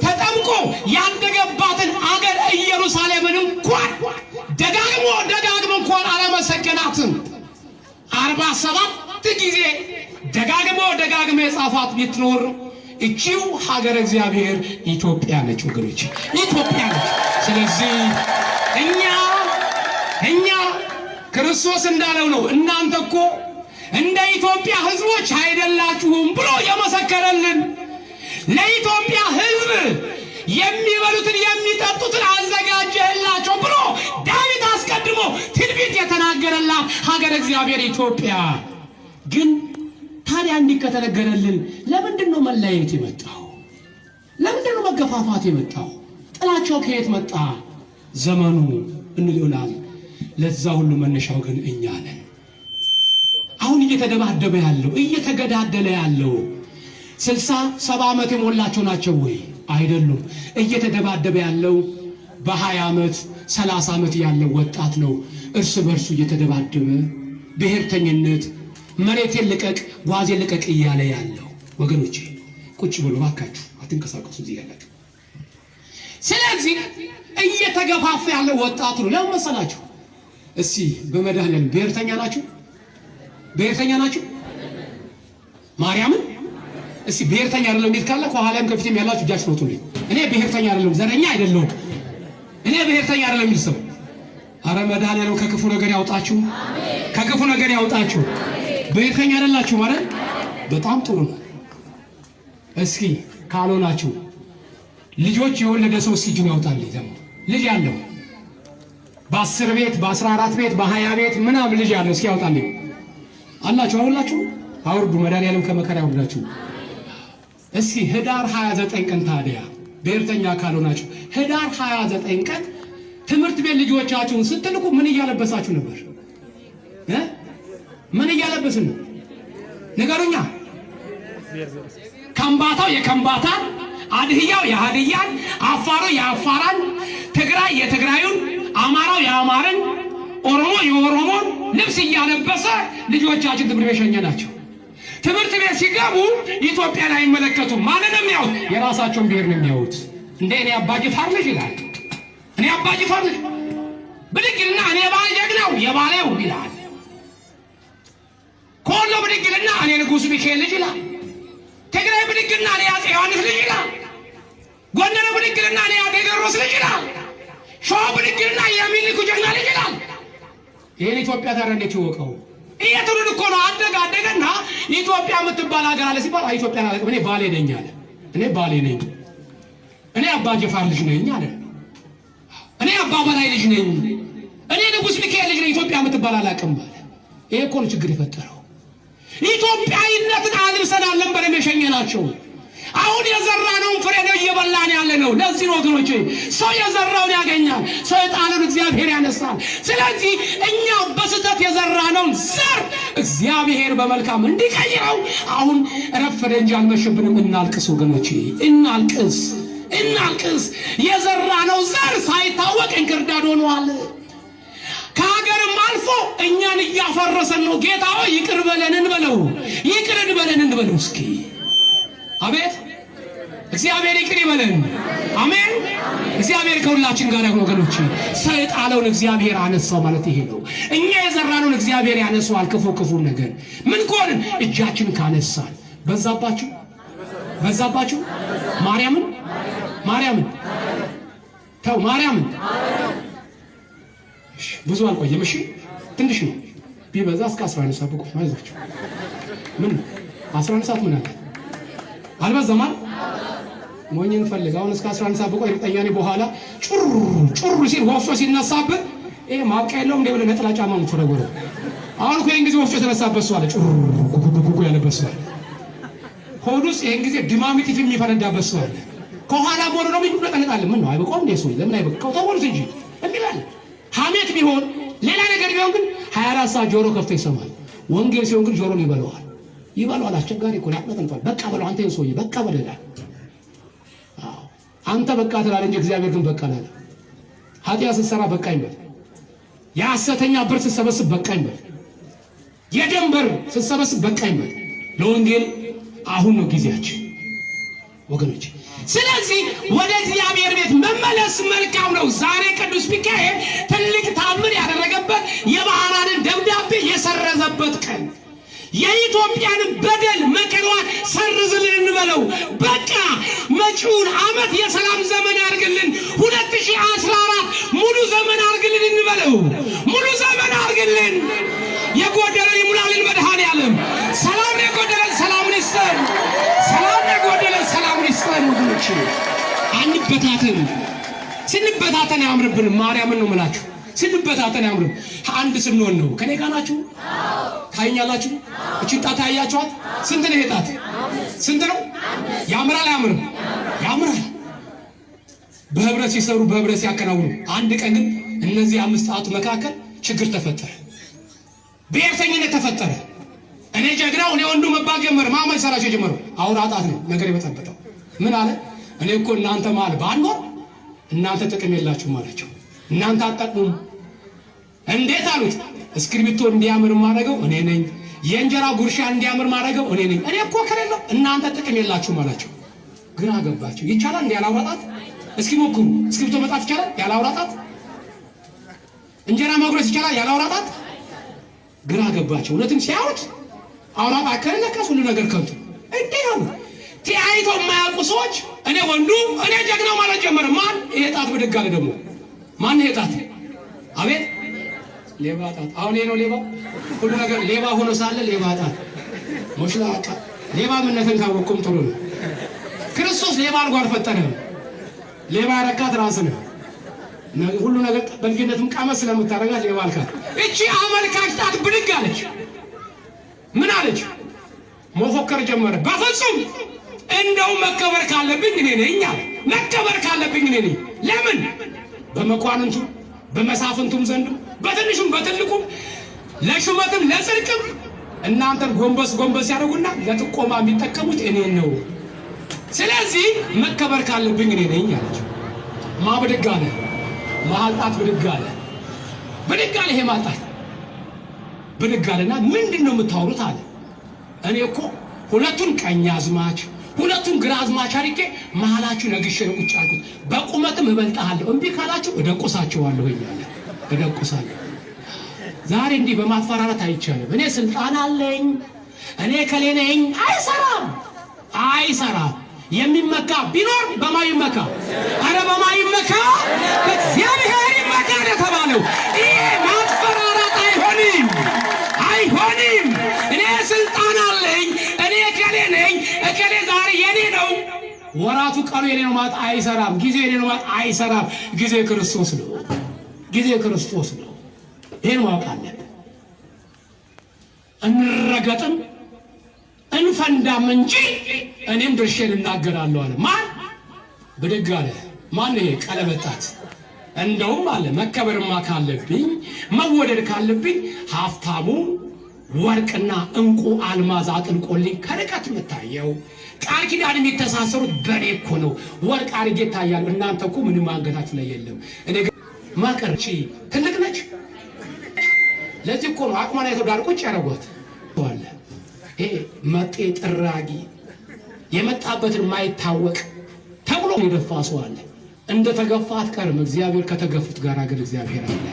ተጠምቆ ያደገባትን አገር ኢየሩሳሌምን እንኳን ደጋግሞ ደጋግሞ እንኳን አላመሰገናትም። 47 ጊዜ ደጋግሞ ደጋግሞ የጻፋት ብትኖር እቺው ሀገረ እግዚአብሔር ኢትዮጵያ ነች ወገኖች፣ ኢትዮጵያ ነች። ስለዚህ እኛ ክርስቶስ እንዳለው ነው፣ እናንተ እኮ እንደ ኢትዮጵያ ሕዝቦች አይደላችሁም ብሎ የመሰከረልን ለኢትዮጵያ ሕዝብ የሚበሉትን የሚጠጡትን አዘጋጀህላቸው ብሎ ዳዊት አስቀድሞ ትንቢት የተናገረላት ሀገረ እግዚአብሔር ኢትዮጵያ። ግን ታዲያ እንዲህ ከተነገረልን ለምንድን ነው መለያየት የመጣው? ለምንድን ነው መገፋፋት የመጣው? ጥላቸው ከየት መጣ? ዘመኑ እንል ይሆናል። ለዛ ሁሉ መነሻው ግን እኛ ነን። አሁን እየተደባደበ ያለው እየተገዳደለ ያለው 60 70 ዓመት የሞላቸው ናቸው ወይ? አይደሉም። እየተደባደበ ያለው በ20 ዓመት 30 ዓመት ያለው ወጣት ነው። እርስ በርሱ እየተደባደበ ብሔርተኝነት፣ መሬቴን ልቀቅ፣ ጓዜን ልቀቅ እያለ ያለው። ወገኖቼ ቁጭ ብሎ ባካችሁ አትንቀሳቀሱ እዚህ ያላችሁ። ስለዚህ እየተገፋፋ ያለው ወጣቱ ነው። ለምን መሰላችሁ? እስቲ በመድኃኒዓለም ብሔርተኛ ናችሁ? ብሔርተኛ ናችሁ? ማርያምን እስቲ ብሔርተኛ አይደለም የሚል ካለ ከኋላም ከፊትም ያላችሁ እጃችሁ አውጡልኝ። እኔ ብሔርተኛ አይደለም፣ ዘረኛ አይደለሁም። እኔ ብሔርተኛ አይደለም የሚል ሰው፣ አረ መድኃኒዓለም ከክፉ ነገር ያውጣችሁ፣ ከክፉ ነገር ያውጣችሁ። ብሔርተኛ አይደላችሁ ማለት በጣም ጥሩ ነው። እስኪ ካልሆናችሁ ልጆች የወለደ ሰው እስኪ እጁን ያውጣልኝ። ደግሞ ልጅ ያለው በ10 ቤት በ14 ቤት በ20 ቤት ምናምን ልጅ ያለው እስኪ ያውጣልኝ። አላችሁ? አሁላችሁ አውርዱ። መድኃኒዓለም ከመከራ ያውርዳችሁ። እስኪ ህዳር 29 ቀን ታዲያ ብሔርተኛ ካልሆናችሁ ህዳር 29 ቀን ትምህርት ቤት ልጆቻችሁን ስትልኩ ምን እያለበሳችሁ ነበር? ምን እያለበስን ነው? ንገሩኛ። ከምባታው የከምባታን፣ አድህያው የሀድያን፣ አፋሩ የአፋራን፣ ትግራይ የትግራዩን፣ አማራው የአማርን፣ ኦሮሞ የኦሮሞን ልብስ እያለበሰ ልጆቻችን ትምህርት ቤት ሸኘናቸው። ትምህርት ቤት ሲገቡ ኢትዮጵያን አይመለከቱም። ማንን የሚያዩት? የራሳቸውን ብሔር ነው የሚያዩት። እንደ እኔ አባ ጅፋር ልጅ ይላል። እኔ አባ ጅፋር ልጅ ብድግ ይልና እኔ ባሌ ጀግናው የባሌው ይላል። ከወሎ ብድግ ይልና እኔ ንጉሱ ሚካኤል ልጅ ይላል። ትግራይ ብድግና እኔ አፄ ዮሐንስ ልጅ ይላል። ጎንደር ብድግ ይልና እኔ አፄ ቴዎድሮስ ልጅ ይላል። ሸዋ ብድግ ይልና የሚኒልኩ ጀግና ልጅ ይላል። ይህን ኢትዮጵያ ታዲያ እንዴት ይወቀው? ይሄ ትውልድ እኮ ነው። አደገ አደገና ኢትዮጵያ የምትባል ሀገር አለ ሲባል አይ ኢትዮጵያን አላውቅም እኔ ባሌ ነኝ አለ። እኔ ባሌ ነኝ፣ እኔ አባ ጀፋር ልጅ ነኝ አለ። እኔ አባ በላይ ልጅ ነኝ፣ እኔ ንጉስ ሚካኤል ልጅ ነኝ፣ ኢትዮጵያ የምትባል አላውቅም አለ። ይሄ እኮ ነው ችግር የፈጠረው። ኢትዮጵያዊነትን አልብሰን አልነበረም የሸኘናቸው። አሁን የዘራነውን ፍሬ ነው እየበላን ያለ ነው። ለዚህ ነው ወገኖቼ፣ ሰው የዘራውን ያገኛል፣ ሰው የጣለውን እግዚአብሔር ያነሳል። ስለዚህ እኛ በስህተት የዘራነውን ዘር እግዚአብሔር በመልካም እንዲቀይረው አሁን ረፈደ እንጂ አልመሸብንም። እናልቅስ ወገኖቼ፣ እናልቅስ፣ እናልቅስ። የዘራነው ዘር ሳይታወቅ እንክርዳድ ሆኗል። ከሀገርም አልፎ እኛን እያፈረሰን ነው። ጌታ ሆይ ይቅር በለን እንበለው፣ ይቅር እንበለን እንበለው እስኪ። አቤት እግዚአብሔር ይቅር ይበለን። አሜን። እግዚአብሔር ከሁላችን ጋር ይሁን ወገኖች። ሰው የጣለውን እግዚአብሔር አነሳው ማለት ይሄ ነው። እኛ የዘራነውን እግዚአብሔር ያነሳዋል። ክፉ ክፉ ነገር ምን ከሆንን እጃችን ካነሳን በዛባችሁ፣ በዛባችሁ። ማርያምን ማርያምን ተው ማርያምን። ብዙ አልቆየም። እሺ ትንሽ ነው ቢበዛ እስከ 11 ሰዓት ብቆይ አይዟችሁ። ምን 11 ሰዓት ምን አለ አልበዛም አይደል? ሞኝን ፈልግ። አሁን እስከ 11 ሰዓት ብቆይ እርግጠኛ ነኝ በኋላ ጩር ጩር ሲል ወፍጮ ሲነሳብህ ይሄ ማብቂያ የለውም እንደ ብለህ ነጠላ ጫማ የምትወረወረው። አሁን እኮ ይሄን ጊዜ ወፍጮ የተነሳበት ሰው አለ፣ ጩር ጉጉጉ ያለበት ሰው አለ። ሆድ ውስጥ ይሄን ጊዜ ድማሚቲፍ የሚፈነዳበት ሰው አለ። ከኋላ ሆኖ ደግሞ ይቁነጠነጣል። ምን ነው አይበቃውም እንዴ ሰው ለምን አይበቃው? ተወሩት እንጂ እንላለን። ሐሜት ቢሆን ሌላ ነገር ቢሆን ግን 24 ሰዓት ጆሮ ከፍቶ ይሰማል። ወንጌል ሲሆን ግን ጆሮን ይበለዋል፣ ይበለዋል። አስቸጋሪ እኮ ነው። ያቁነጠንጧል። በቃ በለው አንተ ሰውዬ በቃ በለው ይላል። አዎ አንተ በቃ ትላለህ እንጂ እግዚአብሔር ግን በቃ አላለም። ኃጢአት ስትሰራ በቃ ይበል። የሐሰተኛ ብር ስትሰበስብ በቃ ይበል። የደም ብር ስትሰበስብ በቃ ይበል። ለወንጌል አሁን ነው ጊዜያችን ወገኖች። ስለዚህ ወደ እግዚአብሔር ቤት መመለስ መልካም ነው። ዛሬ ቅዱስ ሚካኤል ትልቅ ታምር ያደረገበት የባህራንን ደብዳቤ የሰረዘበት ቀን፣ የኢትዮጵያን በደል መከራዋን ሰርዝልን እንበለው። በቃ መጪውን ዓመት የሰላም ዘመን ያርግልን። 2014 ሙሉ ዘመን አርግልን እንበለው። ሙሉ ዘመን አርግልን። የጎደለን ይሙላልን መድኃኔዓለም። ሰላም የጎደለን ሰላምን ይስጠን። ሰላም የጎደለን ሰላምን ይስጠን። ወገኖች አንበታተን። ስንበታተን አያምርብንም። ማርያምን ነው የምላችሁ። ስንበታተን አያምርም። አንድ ስንሆን ነው። ከኔ ጋር ናችሁ? ታይኛላችሁ? እቺን ጣት ያያችኋት? ስንት ነው ይሄ ጣት? ስንት ነው? ያምራል? አያምርም? ያምራል። በህብረት ሲሰሩ በህብረት ሲያከናውኑ፣ አንድ ቀን ግን እነዚህ አምስት ጣቱ መካከል ችግር ተፈጠረ። ብሔርተኝነት ተፈጠረ። እኔ ጀግናው እኔ ወንዱ መባል ጀመረ። ማማ ይሰራቸው የጀመረው አውራ ጣት ነው ነገር የበጠበጠው። ምን አለ? እኔ እኮ እናንተ መሀል ባልኖር እናንተ ጥቅም የላችሁም አላቸው። እናንተ አትጠቅሙም። እንዴት አሉት? እስክሪብቶ እንዲያምር ማድረገው እኔ ነኝ። የእንጀራ ጉርሻ እንዲያምር ማድረገው እኔ ነኝ። እኔ እኮ ከሌለው እናንተ ጥቅም የላችሁም አላቸው። ግራ ገባቸው። ይቻላል እንዴ ያለ አውራ ጣት? እስኪ ሞክሩ። እስክሪብቶ መጣት ይቻላል ያለ አውራ ጣት? እንጀራ መጉረስ ይቻላል ያለ አውራ ጣት? ግራ ገባቸው። እውነትም ሲያዩት አውራ ጣት ከሌለ ሁሉ ነገር ከንቱ እንዴ አሉ። ተያይቶ የማያውቁ ሰዎች እኔ ወንዱ እኔ ጀግናው ማለት ጀመረ። ማን ይሄ ጣት ብድግ አለ ደግሞ። ማን ይሄ ጣት? አቤት ሌባ ጣት። አሁን ይሄ ነው ሌባ። ሁሉ ነገር ሌባ ሆኖ ሳለ ሌባ ጣት ሞሽላቃ። ሌባ ምነትን ካወቅኩም ጥሩ ነው። ክርስቶስ ሌባ አድርጎ አልፈጠረህም። ሌባ ያረካት ራስህ ነህ። ሁሉ ነገር በልጅነትም ቀመስ ስለምታደርጋት ሌባ አልካት። እቺ አመልካች ጣት ብድግ አለች። ምን አለች? መፎከር ጀመረ። በፍጹም እንደው መከበር ካለብኝ እኔ ነኝ አለ። መከበር ካለብኝ እኔ ነኝ። ለምን? በመኳንንቱ በመሳፍንቱም ዘንድ በትንሹም በትልቁም ለሹመትም ለጽድቅም እናንተን ጎንበስ ጎንበስ ያደርጉና ለጥቆማ የሚጠቀሙት እኔን ነው። ስለዚህ መከበር ካለብኝ እኔ ነኝ አለች። ማ ብድግ አለ? መሀል ጣት ብድግ አለ። ብድግ አለ። ይሄ ማጣት ብድግ አለና ምንድን ነው የምታወሩት አለ። እኔ እኮ ሁለቱን ቀኝ አዝማች ሁለቱን ግራ አዝማች አድርጌ መሀላችሁ ነግሼ ነው ቁጭ አልኩት። በቁመትም እበልጥሃለሁ፣ እምቢ ካላችሁ እደቁሳችኋለሁ እያለ እደቁሳለሁ። ዛሬ እንዲህ በማፈራራት አይቻልም። እኔ ስልጣን አለኝ፣ እኔ ከሌ ነኝ። አይሰራም፣ አይሰራም። የሚመካ ቢኖር በማ ይመካ? አረ በማ ይመካ? በእግዚአብሔር ይመካ ነው የተባለው። ይሄ ማስፈራራት አይሆንም፣ አይሆንም። እኔ ስልጣን አለኝ፣ እኔ እከሌ ነኝ፣ እከሌ ዛሬ የኔ ነው፣ ወራቱ ቀኑ የኔ ነው ማለት አይሰራም። ጊዜ የኔ ነው ማለት አይሰራም። ጊዜ ክርስቶስ ነው። ጊዜ ክርስቶስ ነው። ይሄን ማወቅ አለብን። እንረገጥም እንፈንዳም እንጂ እኔም ድርሼን እናገራለሁ አለ። ማን ብድግ አለ? ማን ይሄ ቀለበጣት? እንደውም አለ መከበርማ ካለብኝ መወደድ ካለብኝ ሀብታሙ ወርቅና እንቁ አልማዝ አጥልቆልኝ ከርቀት የምታየው ቃል ኪዳን የሚተሳሰሩት በእኔ እኮ ነው። ወርቅ አድርጌ ይታያሉ። እናንተ እኮ ምንም አንገታችሁ ላይ የለም። እኔ ማቀርቺ ትልቅ ነች። ለዚህ እኮ ነው አቅሟን አይተው ዳር ቁጭ ያደረጓት። ይሄ መጤ ጥራጊ የመጣበትን ማይታወቅ ተብሎ የደፋ ሰው አለ። እንደ ተገፋ አትቀርም። እግዚአብሔር ከተገፉት ጋር ግን እግዚአብሔር አለ።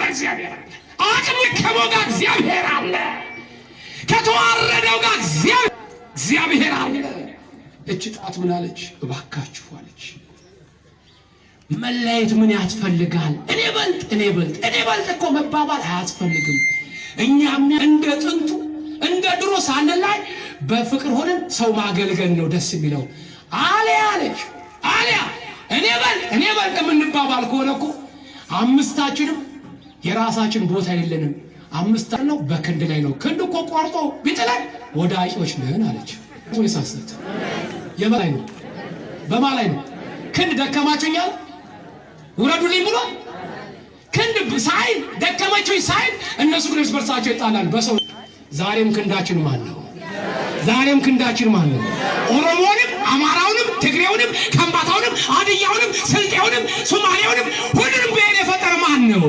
እግዚአብሔር አለ። አቅም ከሞጋ እግዚአብሔር አለ። ከተዋረደው ጋር እግዚአብሔር አለ። እች ጣት ምን አለች? እባካችሁ አለች። መለያየት ምን ያስፈልጋል? እኔ በልጥ እኔ በልጥ እኔ በልጥ እኮ መባባል አያስፈልግም። እኛም እንደ ጥንቱ እንደ ድሮ ሳንላይ በፍቅር ሆነን ሰው ማገልገል ነው ደስ የሚለው። አሊያ አለች አሊያ እኔ በልጥ እኔ በልጥ የምንባባል ከሆነ እኮ አምስታችንም የራሳችን ቦታ የለንም። አምስት ነው በክንድ ላይ ነው። ክንድ እኮ ቆርጦ ቢጥለን ወዳቂዎች ነን አለች። ወይሳሰት የበላይ ነው በማ ላይ ነው። ክንድ ደከማችሁኛል ውረዱልኝ ብሎ ክንድ ሳይል ደከመችኝ ሳይል እነሱ ግን እርስ በርሳቸው ይጣላሉ። በሰው ዛሬም ክንዳችን ማን ነው? ዛሬም ክንዳችን ማን ነው? ኦሮሞንም፣ አማራውንም፣ ትግሬውንም፣ ከምባታውንም፣ አድያውንም፣ ስልጤውንም፣ ሶማሌውንም ሁሉንም ብሔር የፈጠረ ማን ነው?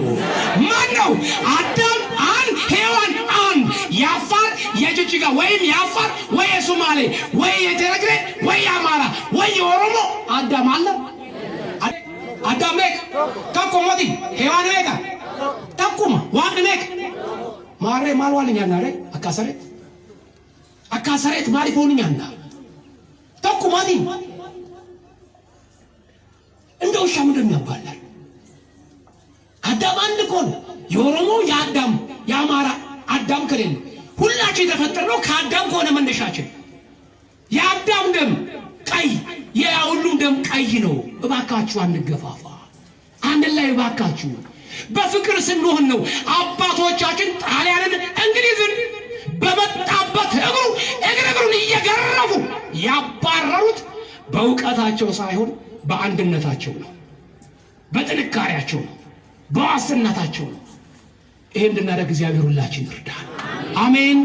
ማን ነው? አዳም አንድ፣ ሔዋን አንድ። የአፋር የጅጅጋ ወይም የአፋር ወይ የሶማሌ ወይ የትግሬ ወይ የአማራ ወይ የኦሮሞ አዳም አለ። አዳም meeqa tokko moti ሔዋን meeqa tokkuma Waaqni meeqa maarree maal waan nyaanna ree akka sareet akka sareet maaliif foon nyaanna tokkumati እንደ ውሻ ምንድን የሚያባላል? አዳም አንድ እኮ ነው። የኦሮሞ የአዳም የአማራ አዳም ከሌለ ሁላችን የተፈጠርነው ከአዳም ከሆነ መነሻችን የአዳም ደም ቀይ የሁሉም ደም ቀይ ነው። እባካችሁ አንገፋፋ፣ አንድ ላይ እባካችሁ በፍቅር ስንሆን ነው አባቶቻችን ጣሊያንን እንግሊዝን በመጣበት እግሩ እግር እግሩን እየገረፉ ያባረሩት በእውቀታቸው ሳይሆን በአንድነታቸው ነው፣ በጥንካሬያቸው ነው፣ በዋስትነታቸው ነው። ይሄ እንድናደርግ እግዚአብሔር ሁላችን ይርዳል። አሜን።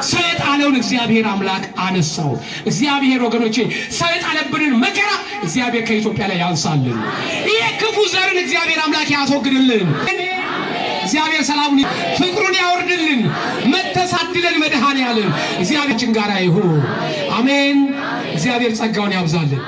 ሰው የጣለውን እግዚአብሔር አምላክ አነሳው። እግዚአብሔር ወገኖቼ ሰው የጣለብንን መከራ እግዚአብሔር ከኢትዮጵያ ላይ ያንሳልን። ይሄ ክፉ ዘርን እግዚአብሔር አምላክ ያስወግድልን። እግዚአብሔር ሰላሙን ፍቅሩን ያወርድልን። መተሳድለን መድኃኔዓለም እግዚአብሔርን ጋር ይሁን። አሜን። እግዚአብሔር ጸጋውን ያብዛልን።